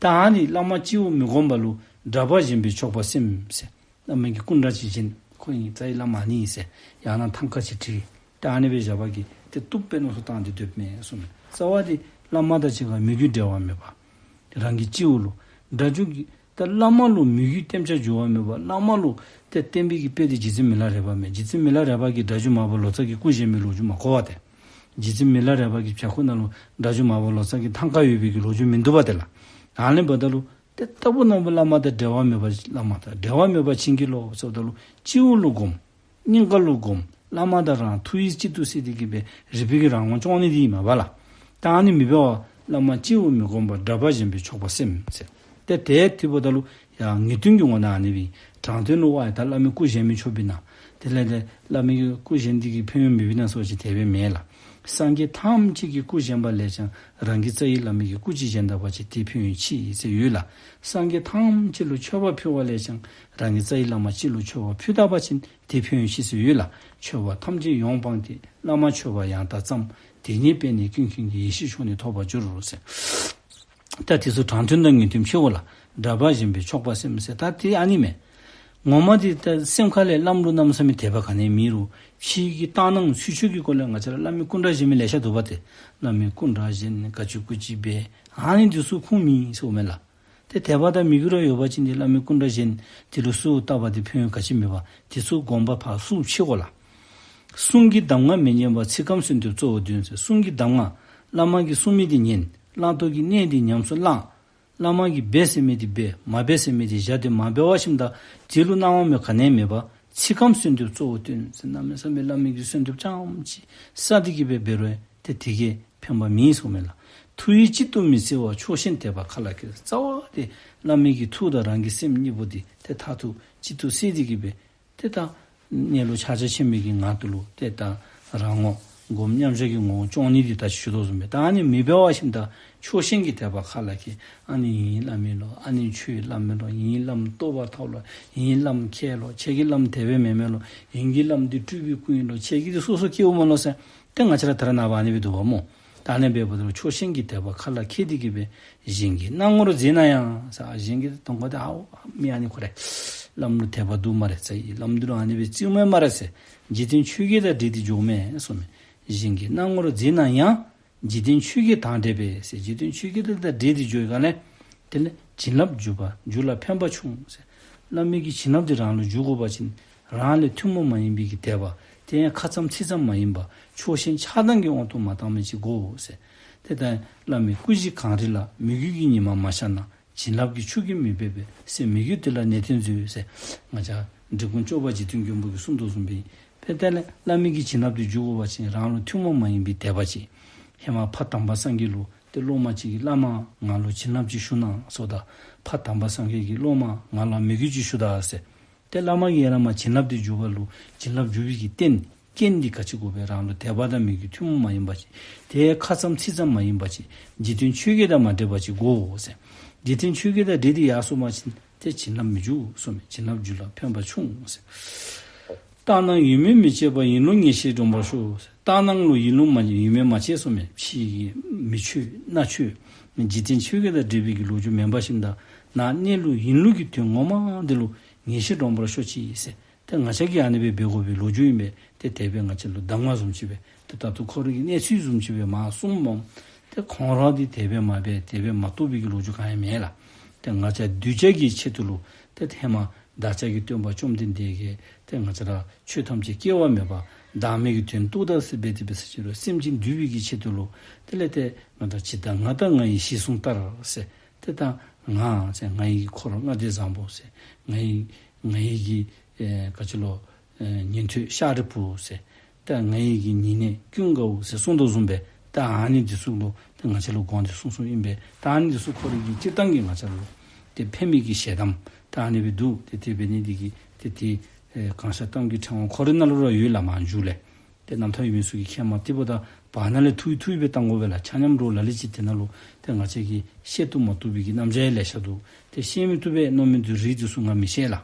ད་ཨ་ནི་བླ་མ་སྤྱི་བོར་མི་བསྒོམ་པ་ལུ་གྲྭ་པ་གཞན་པས་ཆོག་པ་སེམས་ཟེར། བླ་མའི་གི་སྐུ་འདྲ་ཅིག་བཞེངས། ཁོ་ཨིན་རྩ་བའི་བླ་མ་ཨ་ནི་ཨིན་ཟེར། ཡང་ན་ཐང་ཀ་ཅིག་བྲིས། ད་ཨ་ནི་སྦེ་བཞག་པ་གིས་ཏེ་བཏུབ་པས་མནོ་བསམ་བཏང་སྟེ་སྡོདཔ་མས་གསུངས་མས། རྩ་བ་འདི་བླ་མ་དང་གཅིག་ཁར་མོས་གུས་འབྲེལ་བ་མེད་པར་རང་གི་སྤྱི་བོ་ལུ་སྒྲ་སྒྱུར་གྱི་ད་བླ་མ་ལུ་མོས་གུས་བསྟེན་བྱ་འགྱུར་བ་མེད་པར་བླ་མ་ལུ་ཏེ་བསྟེན་པའི་གི་དཔེ་འདི་རྗེ་བཙུན་མི་ལ་རས་པ་མས། རྗེ་བཙུན་མི་ལ་རས་པ་གིས་སྒྲ་སྒྱུར་མར་པ་ལོ་ཙཱ་གི་སྐུ་བཞེངས་པའི་ལོ་རྒྱུས་མ་གོ་བས་ཏེ། རྗེ་བཙུན་མི་ལ་རས་པ་གི་བྱག་ཕུག་ནང་ལུ་སྒྲ་སྒྱུར་མར་པ་ལོ་ཙཱ་གི་ཐང་ཀ་ཡོད་པའི་གི་ལོ་རྒྱུས་མིན་འདུག་པ་ཏེ་ལགས། ཨ་ནི་འབདཝ་ད་ལུ་ཏེ་ལྟ་བུ་ན་བུ་བླ་མ་དང་འབྲེལ་བ་མེད་པ་བླ་མ་དང་འབྲེལ་བ་མེད་པ་བྱིན་གྱིས་རློབས་ཟེརཝ་ད་ལུ་སྤྱི་བོ་ལུ་བསྒོམ། སྙིང་ག་ལུ་བསྒོམ། བླ་མ་དང་རང་ཐུགས་ཡིད་གཅིག་ཏུ་བསྲེས་ཏེ་གི་སྦེ་རིག་པའི་གི་རང་ངོ་སྐྱོང་ནི་འདི་ཨིན་མས་པ་ལགས། ད་ཨ་ནི་མི་འབད་བར་བླ་མ་སྤྱི་བོར་མི་བསྒོམ་པར། གྲྭ་པ་གཞན་པས་ཆོག་པ་སེམས་ཟེར། ཏེ་དེ་དེ་འབདཝ་ད་ལུ་ཡང་ངེས་དོན་གྱི་ངོ་ན་ཨ་ནི་སྦེ་དྲང་དོན་ལུ་ཝའི་ད་བླ་མའི་སྐུ་བཞེངས་མི་ཆོག་པས་ན། དེ་ལས་ཏེ་བླ་མའི་གི་སྐུ་བཞེངས་འདི་གིས་ཕན་ཡོན་མེད་པས་ན་ཟེར་བ་ཅིན་དེ་སྦེ་མེན་ལགས། སངས་རྒྱས་ཐམས་ཅད་ཀྱི་སྐུ་བཞེངས་པ་ལས་ཀྱང་རང་གི་རྩ་བའི་བླ་མའི་གི་སྐུ་ཅིག་བཞེངས་ད་པ་ཅིན་དེ་ཕན་ཡོན་ཆེ་ཟེར་ཡོད་ལགས། སངས་རྒྱས་ཐམས་ཅད་ལུ་མཆོད་པ་ཕུལ་བ་ལས་ཀྱང་རང་གི་རྩ་བའི་བླ་མ་གཅིག་ལུ་མཆོད་པ་ཕུལ་ད་པ་ཅིན་དེ་ཕན་ཡོན་ཆེ་ཟེར་ཡོད་ལགས། མཆོད་པ་ཐམས་ཅད་ཡོངས་སྤངས་ཏེ། བླ་མ་མཆོད་པ་ཡང་དག་བརྩམས། དེ་ཉིད་པས་ནི་ཀུན་མཁྱེན་གྱི། ཡེ་ཤེས་མཆོག་ནི་ཐོབ་པར་འགྱུར་ཟེར། ད་དེ་ཚུ་དྲང་དོན་དང་ངེས་དོན་ཕྱེ་འོང་ལགས། གྲྭ་པ་གཞན་པས་ཆོག་པ་སེམས་ཟེར། ད་དེ་ཨ་ནི་མས། ངོ་མ་འདི་ད་སེམས་ཁ་ལས་བླམ་ལུ་གནམ་མེད་ས་མེད་དད་པ་ག་ནི་ཡང་མེད་རུང་ཕྱི་གི་རྟགས་སྣང་ཚུལ་འཆོས་ཀྱི་སྒོ་ལས་ང་བཅས་ར་བླ་མའི་སྐུ་འདྲ་བཞེངས་མི་ལེ་ཤ་འདུག་པ་ཏེ། བླ་མའི་སྐུ་འདྲ་བཞེངས་ག་ཅི་གུ་ཅི་འབད་ཨ་ནི་འདི་ཚུ་ཁུངས་མེད་ཟེརཝ་མས་ལགས། ཏེ་དད་པ་དང་མོས་གུས་ར་ཡོད་པ་ཅིན་ཏེ་བླ་མའི་སྐུ་འདྲ་བཞེངས་དེ་ལུ་གསོལཝ་བཏབ་པ་འདི་ཕན་ཡོན་ག་ཅི་མེད་པས། དེ་ཚུ་སྒོམ་པ་ཕར་གསུམ་ཕྱེ་དགོ་ལགས། གསུང་གི་གདམས་ངག་མི་ཉན་པ། ཚིག་སྐམ་གསོལ་འདེབས་གཙོ་བོ་འདོན་ཟེར། གསུང་གི་གདམས་ངག་བླ་མ་གིས་གསུང་མི་འདི་ཉན། བླང་དོར་གྱི་གནས་འདི་ཉམས་སུ་བླང་། བླ་མ་གིས་འབད་ཟེར་མི་འདི་འབད། མ་འབད་ཟེར་མི་འདི་བཞག་སྟེ་མ་འབད་བ་ཞིནམ་ད་དེ་ལུ་སྣང་བ་མེད་ག་ནི་ཡང་མེད་པར་ཚིག་སྐམ་གསོལ་འདེབས་གཙོ་བོ་འདོན་ཟེར། གནམ་མེད་ས་མེད་བླ་མའི་གི་གསོལ་འདེབས་རྐྱངམ་ཅིག་བསགས་ཏེ་གི་སྦེ་འབད་རུང་ཏེ་དེ་གིས་ཕན་པ་མེད་ཟེརཝ་མས་ལགས། ཐུགས་ཡིད་གཅིག་ཏུ་མི་བསྲེ་བར། ཕྱོགས་ཞེན་དད་པ་མཁའ་ལ་ཁྱེར། རྩ་བ་འདི་བླ་མའི་གི་ཐུགས་དང་རང་གི་སེམས་གཉིས་པོ་འདི་ཏེ་མཐར་ཐུག་གཅིག་ཏུ་བསྲེས་ཏེ་གི་སྦེ་ཏེ་ད་གནས་ལུགས་ཕྱག་རྒྱ་ཆེན་པོའི་གི་ངང་དུ་ལུ་ཏེ་ད་རང་ངོ་སྒོམ་མཉམ་བཞག་གི་ངོ་བོ་སྐྱོང་ནི་འདི་ད་ཅི་ཞུ་དོ་བཟུམ་སྦེ། ད་ཨ་ནི་མི་འབད་བ་ཞིནམ་ད་ཕྱོགས་ཞེན་གྱི་དད་པ་མཁའ་ལ་ཁྱེར། ཨ་ནི་ཡིན་བླ་མེན་ལོ། ཨ་ནི་ཆོས་བླ་མེན་ལོ། ཡིན་བླམ་རྟོགས་པར་ཐལ་ལོ། ཡིན་བླམ་མཁས་ལོ། ཁྱེད་ཀྱི་བླམ་དེ་སྦེ་མེན་མེན་ལོ། ཡིན་གྱི་བླམ་འདི་སྤྲུལ་པའི་སྐུ་ཨིན་ལོ། ཁྱེད་ཀྱི་འདི་སོ་སོ་སྐྱེཝ་མེན་ལོ་ཟེར། ཏེ་ང་བཅས་ར་ད་རེས་ནངས་པ་ཨ་ནི་སྦེ་འདུག་པ་སྨོ། ད་ཨ་ནི་སྦེ་འབདཝ་ད་ལུ་ཕྱོགས་ཞེན་གྱི་དད་པ་མཁའ་ལ་ཁྱེར་ཏེ་གི་སྦེ་གཞན་གྱི་སྣང་ངོར་མཛེས་ན་ཡང་ཟེར། གཞན་གྱི་དོན་གོ་ཏེ་ཨའོ་མི་ཨ་ནི་ཁོ་རེ་ བླམ་ལུ་དད་པ་འདུག་སྨ་རེ་ཟེར། བླམ་འདི་ལུ་ཨ་ནི་སྦེ་བརྩིཝ་མས་སྨ་རེ་ཟེར། འཇིག་རྟེན་ཆོས་བརྒྱད་དང་འབྲེལ་ཏེ་འགྱོཝ་མས་གསུངམ་མས། གཞན་གྱི་སྣང་ངོར་མཛེས་ན་ཡང་། འཇིག་རྟེན་ཆོས་བརྒྱད་དང་འབྲེལ་པས་ཟེར། འཇིག་རྟེན་ཆོས་བརྒྱད་དང་འབྲེལ་ཏེ་འགྱོ་བའི་སྒང་ལས་དེ་ལས་བྱིན་རླབས་འཇུག་པ་འཇུག་ལ་ཕན་པ་ཆུང་ཟེར། བླ་མའི་གི་བྱིན་རླབས་འདི་རང་ལུ་འཇུག་དགོ་པ་ཅིན་རང་ལས་ཐུན་མོང་མ་ཡིན་པའི་གི་དད་པ། དེ་ཡང་ཁ་ཙམ་ཚིག་ཙམ་མ་ཡིན་པ་ཕྱོགས་ཞེན་ཆགས་སྡང་གི་དབང་དུ་མ་བཏང་མི་ཅིག་དགོ་ཟེར། དེ་ལྟར་བླ་མའི་སྐུ་བཞི་གངས་རི་ལ། མོས་གུས་ཀྱི་ཉི་མ་མ་ཤར་ན། བྱིན་རླབས་ཀྱི་ཆུ་རྒྱུན་མི་འབབ་པས་ཟེར། མོས་གུས་དེ་ལ་གནས་བརྟན་མཛོད་ཟེར། ང་བཅས་འབྲི་གུང་སྐྱོབ་པ་འཇིག་རྟེན་མགོན་པོ་གིས་གསུངས་དོ་བཟུམ་སྦེ། དཔེ་དེ་ལས་བླ་མའི་གི་བྱིན་རླབས་དེ་འཇུག་དགོ་པ་ཅིན་རང་ལུ་ཐུན་མོང་མ་ཡིན་པའི་དད་པ་ཅིག། ཧེ་མ་ཕ་དམ་པ་སངས་རྒྱས་ལུ་ཏེ་སློབ་མ་ཅིག་གིས་བླ་མ་ང་ལུ་བྱིན་རླབས་ཅིག་ཞུ་གནང་ཟེརཝ་ད་ཕ་དམ་པ་སངས་རྒྱས་ཀྱིས་བླ་མ་ང་ལུ་མོས་གུས་ཅིག་ཞུ་ད་ཟེར། ཏེ་བླ་མ་གིས་ཡར་ལས་མར་བྱིན་རླབས་དེ་འཇུག་པ་ལུ་བྱིན་རླབས་འཇུག་པའི་གི་རྟེན་རྐྱེན་འདི་ག་ཅི་དགོ་པས། རང་ལུ་དད་པ་དང་མོས་གུས་ཐུན་མོང་མ་ཡིན་པ་ཅིག། དེ་ཁ་ཙམ་ཚིག་ཙམ་མ་ཡིན་པ་ཅིག། འཇིག་རྟེན་ཆོས་བརྒྱད་དང་མ་འདྲེས་པ་ཅིག་དགོ་ཟེར། འཇིག་རྟེན་ཆོས་བརྒྱད་དང་འདྲེས་ཏེ་ཡར་སོང་པ་ཅིན་ཏེ་བྱིན་རླབས་མི་འཇུག་གསུངམ་མས། བྱིན་རླབས་འཇུག་ལ་ཕན་པ་ཆུང་ཟེར། ལྟར་སྣང་ཡིད་མོས་མི་བྱེད་པར། ཡིད་བློ་ངེས་ཤེས་འདྲོངས་པར་ཤོག་ཟེར། ལྟར་སྣང་ལུ་ཡིད་བློ་མ་ཡིད་མོས་མ་བྱེད་གསུངམ་མས། ཕྱི་གི་མིག་ཆོས་རྣ་ཆོས། འཇིག་རྟེན་ཆོས་བརྒྱད་དང་འདྲེས་པའི་གི་ལོ་རྒྱུས་མེན་པ་ཞིནམ་ད་ནང་གནས་ལུ་ཡིད་བློ་གི་དོན་ངོ་མ་འདི་ལུ་ངེས་ཤེས་འདྲོངས་པར་ཤོག་ཅིག་ཟེར། ཏེ་ང་བཅས་ཀྱིས་ཨ་ནི་སྦེ་འབད་དགོ་པའི་ལོ་རྒྱུས་ཨིན་པས། ཏེ་དེ་སྦེ་ང་བཅས་ལུ་གདམས་ངག་བཟུམ་ཅིག་སྦེ་ཏེ་ད་ལྟོ་ཁོ་རའི་གི་གནས་ཚུལ་བཟུམ་ཅིག་སྦེ་མར་གསུངམ་མས། ཏེ་ཁོང་ར་འདི་དེ་སྦེ་མ་འབད་དེ་སྦེ་མ་བཏུབ་པའི་གི་ལོ་རྒྱུས་གང་ཡང་མེད་ལགས། ཏེ་ང་བཅས་གདུལ་བྱ་གི་ཆེད་དུ་ལུ་ཏེ་ཧེ་མ་བདག་ཅག་གི་སྟོན་པ་བཅོམ་ལྡན་འདས་ཀྱིས་ཏེ་ང་བཅས་ར་ཆོས་ཐམས་ཅད་སྐྱེ་བ་མེད་པ་བདག་མེད་ཀྱི་དོན་རྟོགས་ད་ཟེར་སྦེ་དེ་སྦེ་ཟེར་ཅི་རུང་སེམས་ཅན་འདུལ་བའི་གི་ཆེད་དུ་ལུ་དེ་ལས་ཏེ་ང་དང་ཇི་ལྟར་ང་དང་ང་ཡི་ཞེས་གསུངས་ལྟར་ཟེར། ཏེ་ད་ང་ཟེར་ང་ཡི་འཁོར་ལྔ་སྡེ་བཟང་པོ་ཟེར། ང་ཡི་ང་ཡི་གི་ཨེ་ག་ཅི་ལོ་ཨེ་ཉན་ཐོས་ཤཱ་རིའི་བུ་ཟེར། ད་ང་ཡི་གི་ཉེ་གནས་ཀུན་དགའ་བོ་ཟེར་གསུངས་དོ་བཟུམ་སྦེ་ད་ཨ་ནི་འདི་ཚུ་ལུ་ད་ང་བཅས་ལུ་དགོངས་ཏེ་གསུངས་གསུངསམ་ཨིན་པས། ད་ཨ་ནི་འདི་ཚུ་ཁོ་རའི་གི་སྤྱིར་བཏང་གི་ང་བཅས་ལུ་ཏེ་ཕན་མི་གི་ཞལ་གདམས་ད་ཨ་ནི་སྦེ་འདུག། ཏེ་དེ་འབད་ནི་འདི་གིས་ཏེ་དེ་ཨེ་གང་ཤར་གཏམ་གྱི་ཕྲེང་བ་ཁོ་རའི་ནང་ལུ་ར་ཡོད་ལགས། མ་མཇུག་ལས་ཏེ་རྣམ་ཐར་ཡོད་མི་ཚུ་གིས་མཁྱེནམ། དེ་འབདཝ་ད་བར་ན་ལས་ཐུག་ཐུག་སྦེ་བཏང་དགོ་པས་ལགས། ཆ་མཉམ་རོགས་ལ་ལུ་ཅིག་དེ་ནང་ལུ་ཏེ་ང་བཅས་ཀྱིས་བཤད་བཏུབ་མ་བཏུབ་པའི་གི་རྣམ་གཞག་ཡང་ལེ་ཤ་འདུག། ཏེ་བཤད་མི་བཏུབ་པས་མནོ་མི་འདི་རིགས་འདི་ཚུ་ང་མི་ཤེས་ལགས།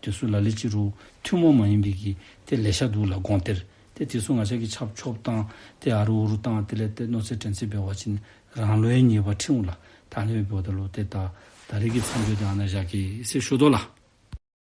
དེ་ཚུ་ལ་ལུ་ཅིག་རུང་ཐུན་མོང་མ་ཡིན་པའི་གི་ཏེ་ལེ་ཤ་འདུག་ལགས། དགོངས་གཏེར་ཏེ་དེ་ཚུ་ང་བཅས་ཀྱིས་ཆོབ་ཆོབ་བཏང་ཏེ་ཨ་རུ་ཨུ་རུ་བཏང་དེ་ལས་ཏེ་མནོ་ཚད་དྲན་ཚད་འབད་བ་ཅིན་རང་ལུ་ཡང་ཉེས་པ་འཁྲིའོ་ལགས། ད་ཨ་ནི་འབདཝ་ད་ལུ་ཏེ་ད་ད་རིས་ཀྱི་མཚམས་སྦྱོར་འདི་ཨ་ནཱ་བཞག་གེ་ཟེར་ཞུ་དོ་ལགས།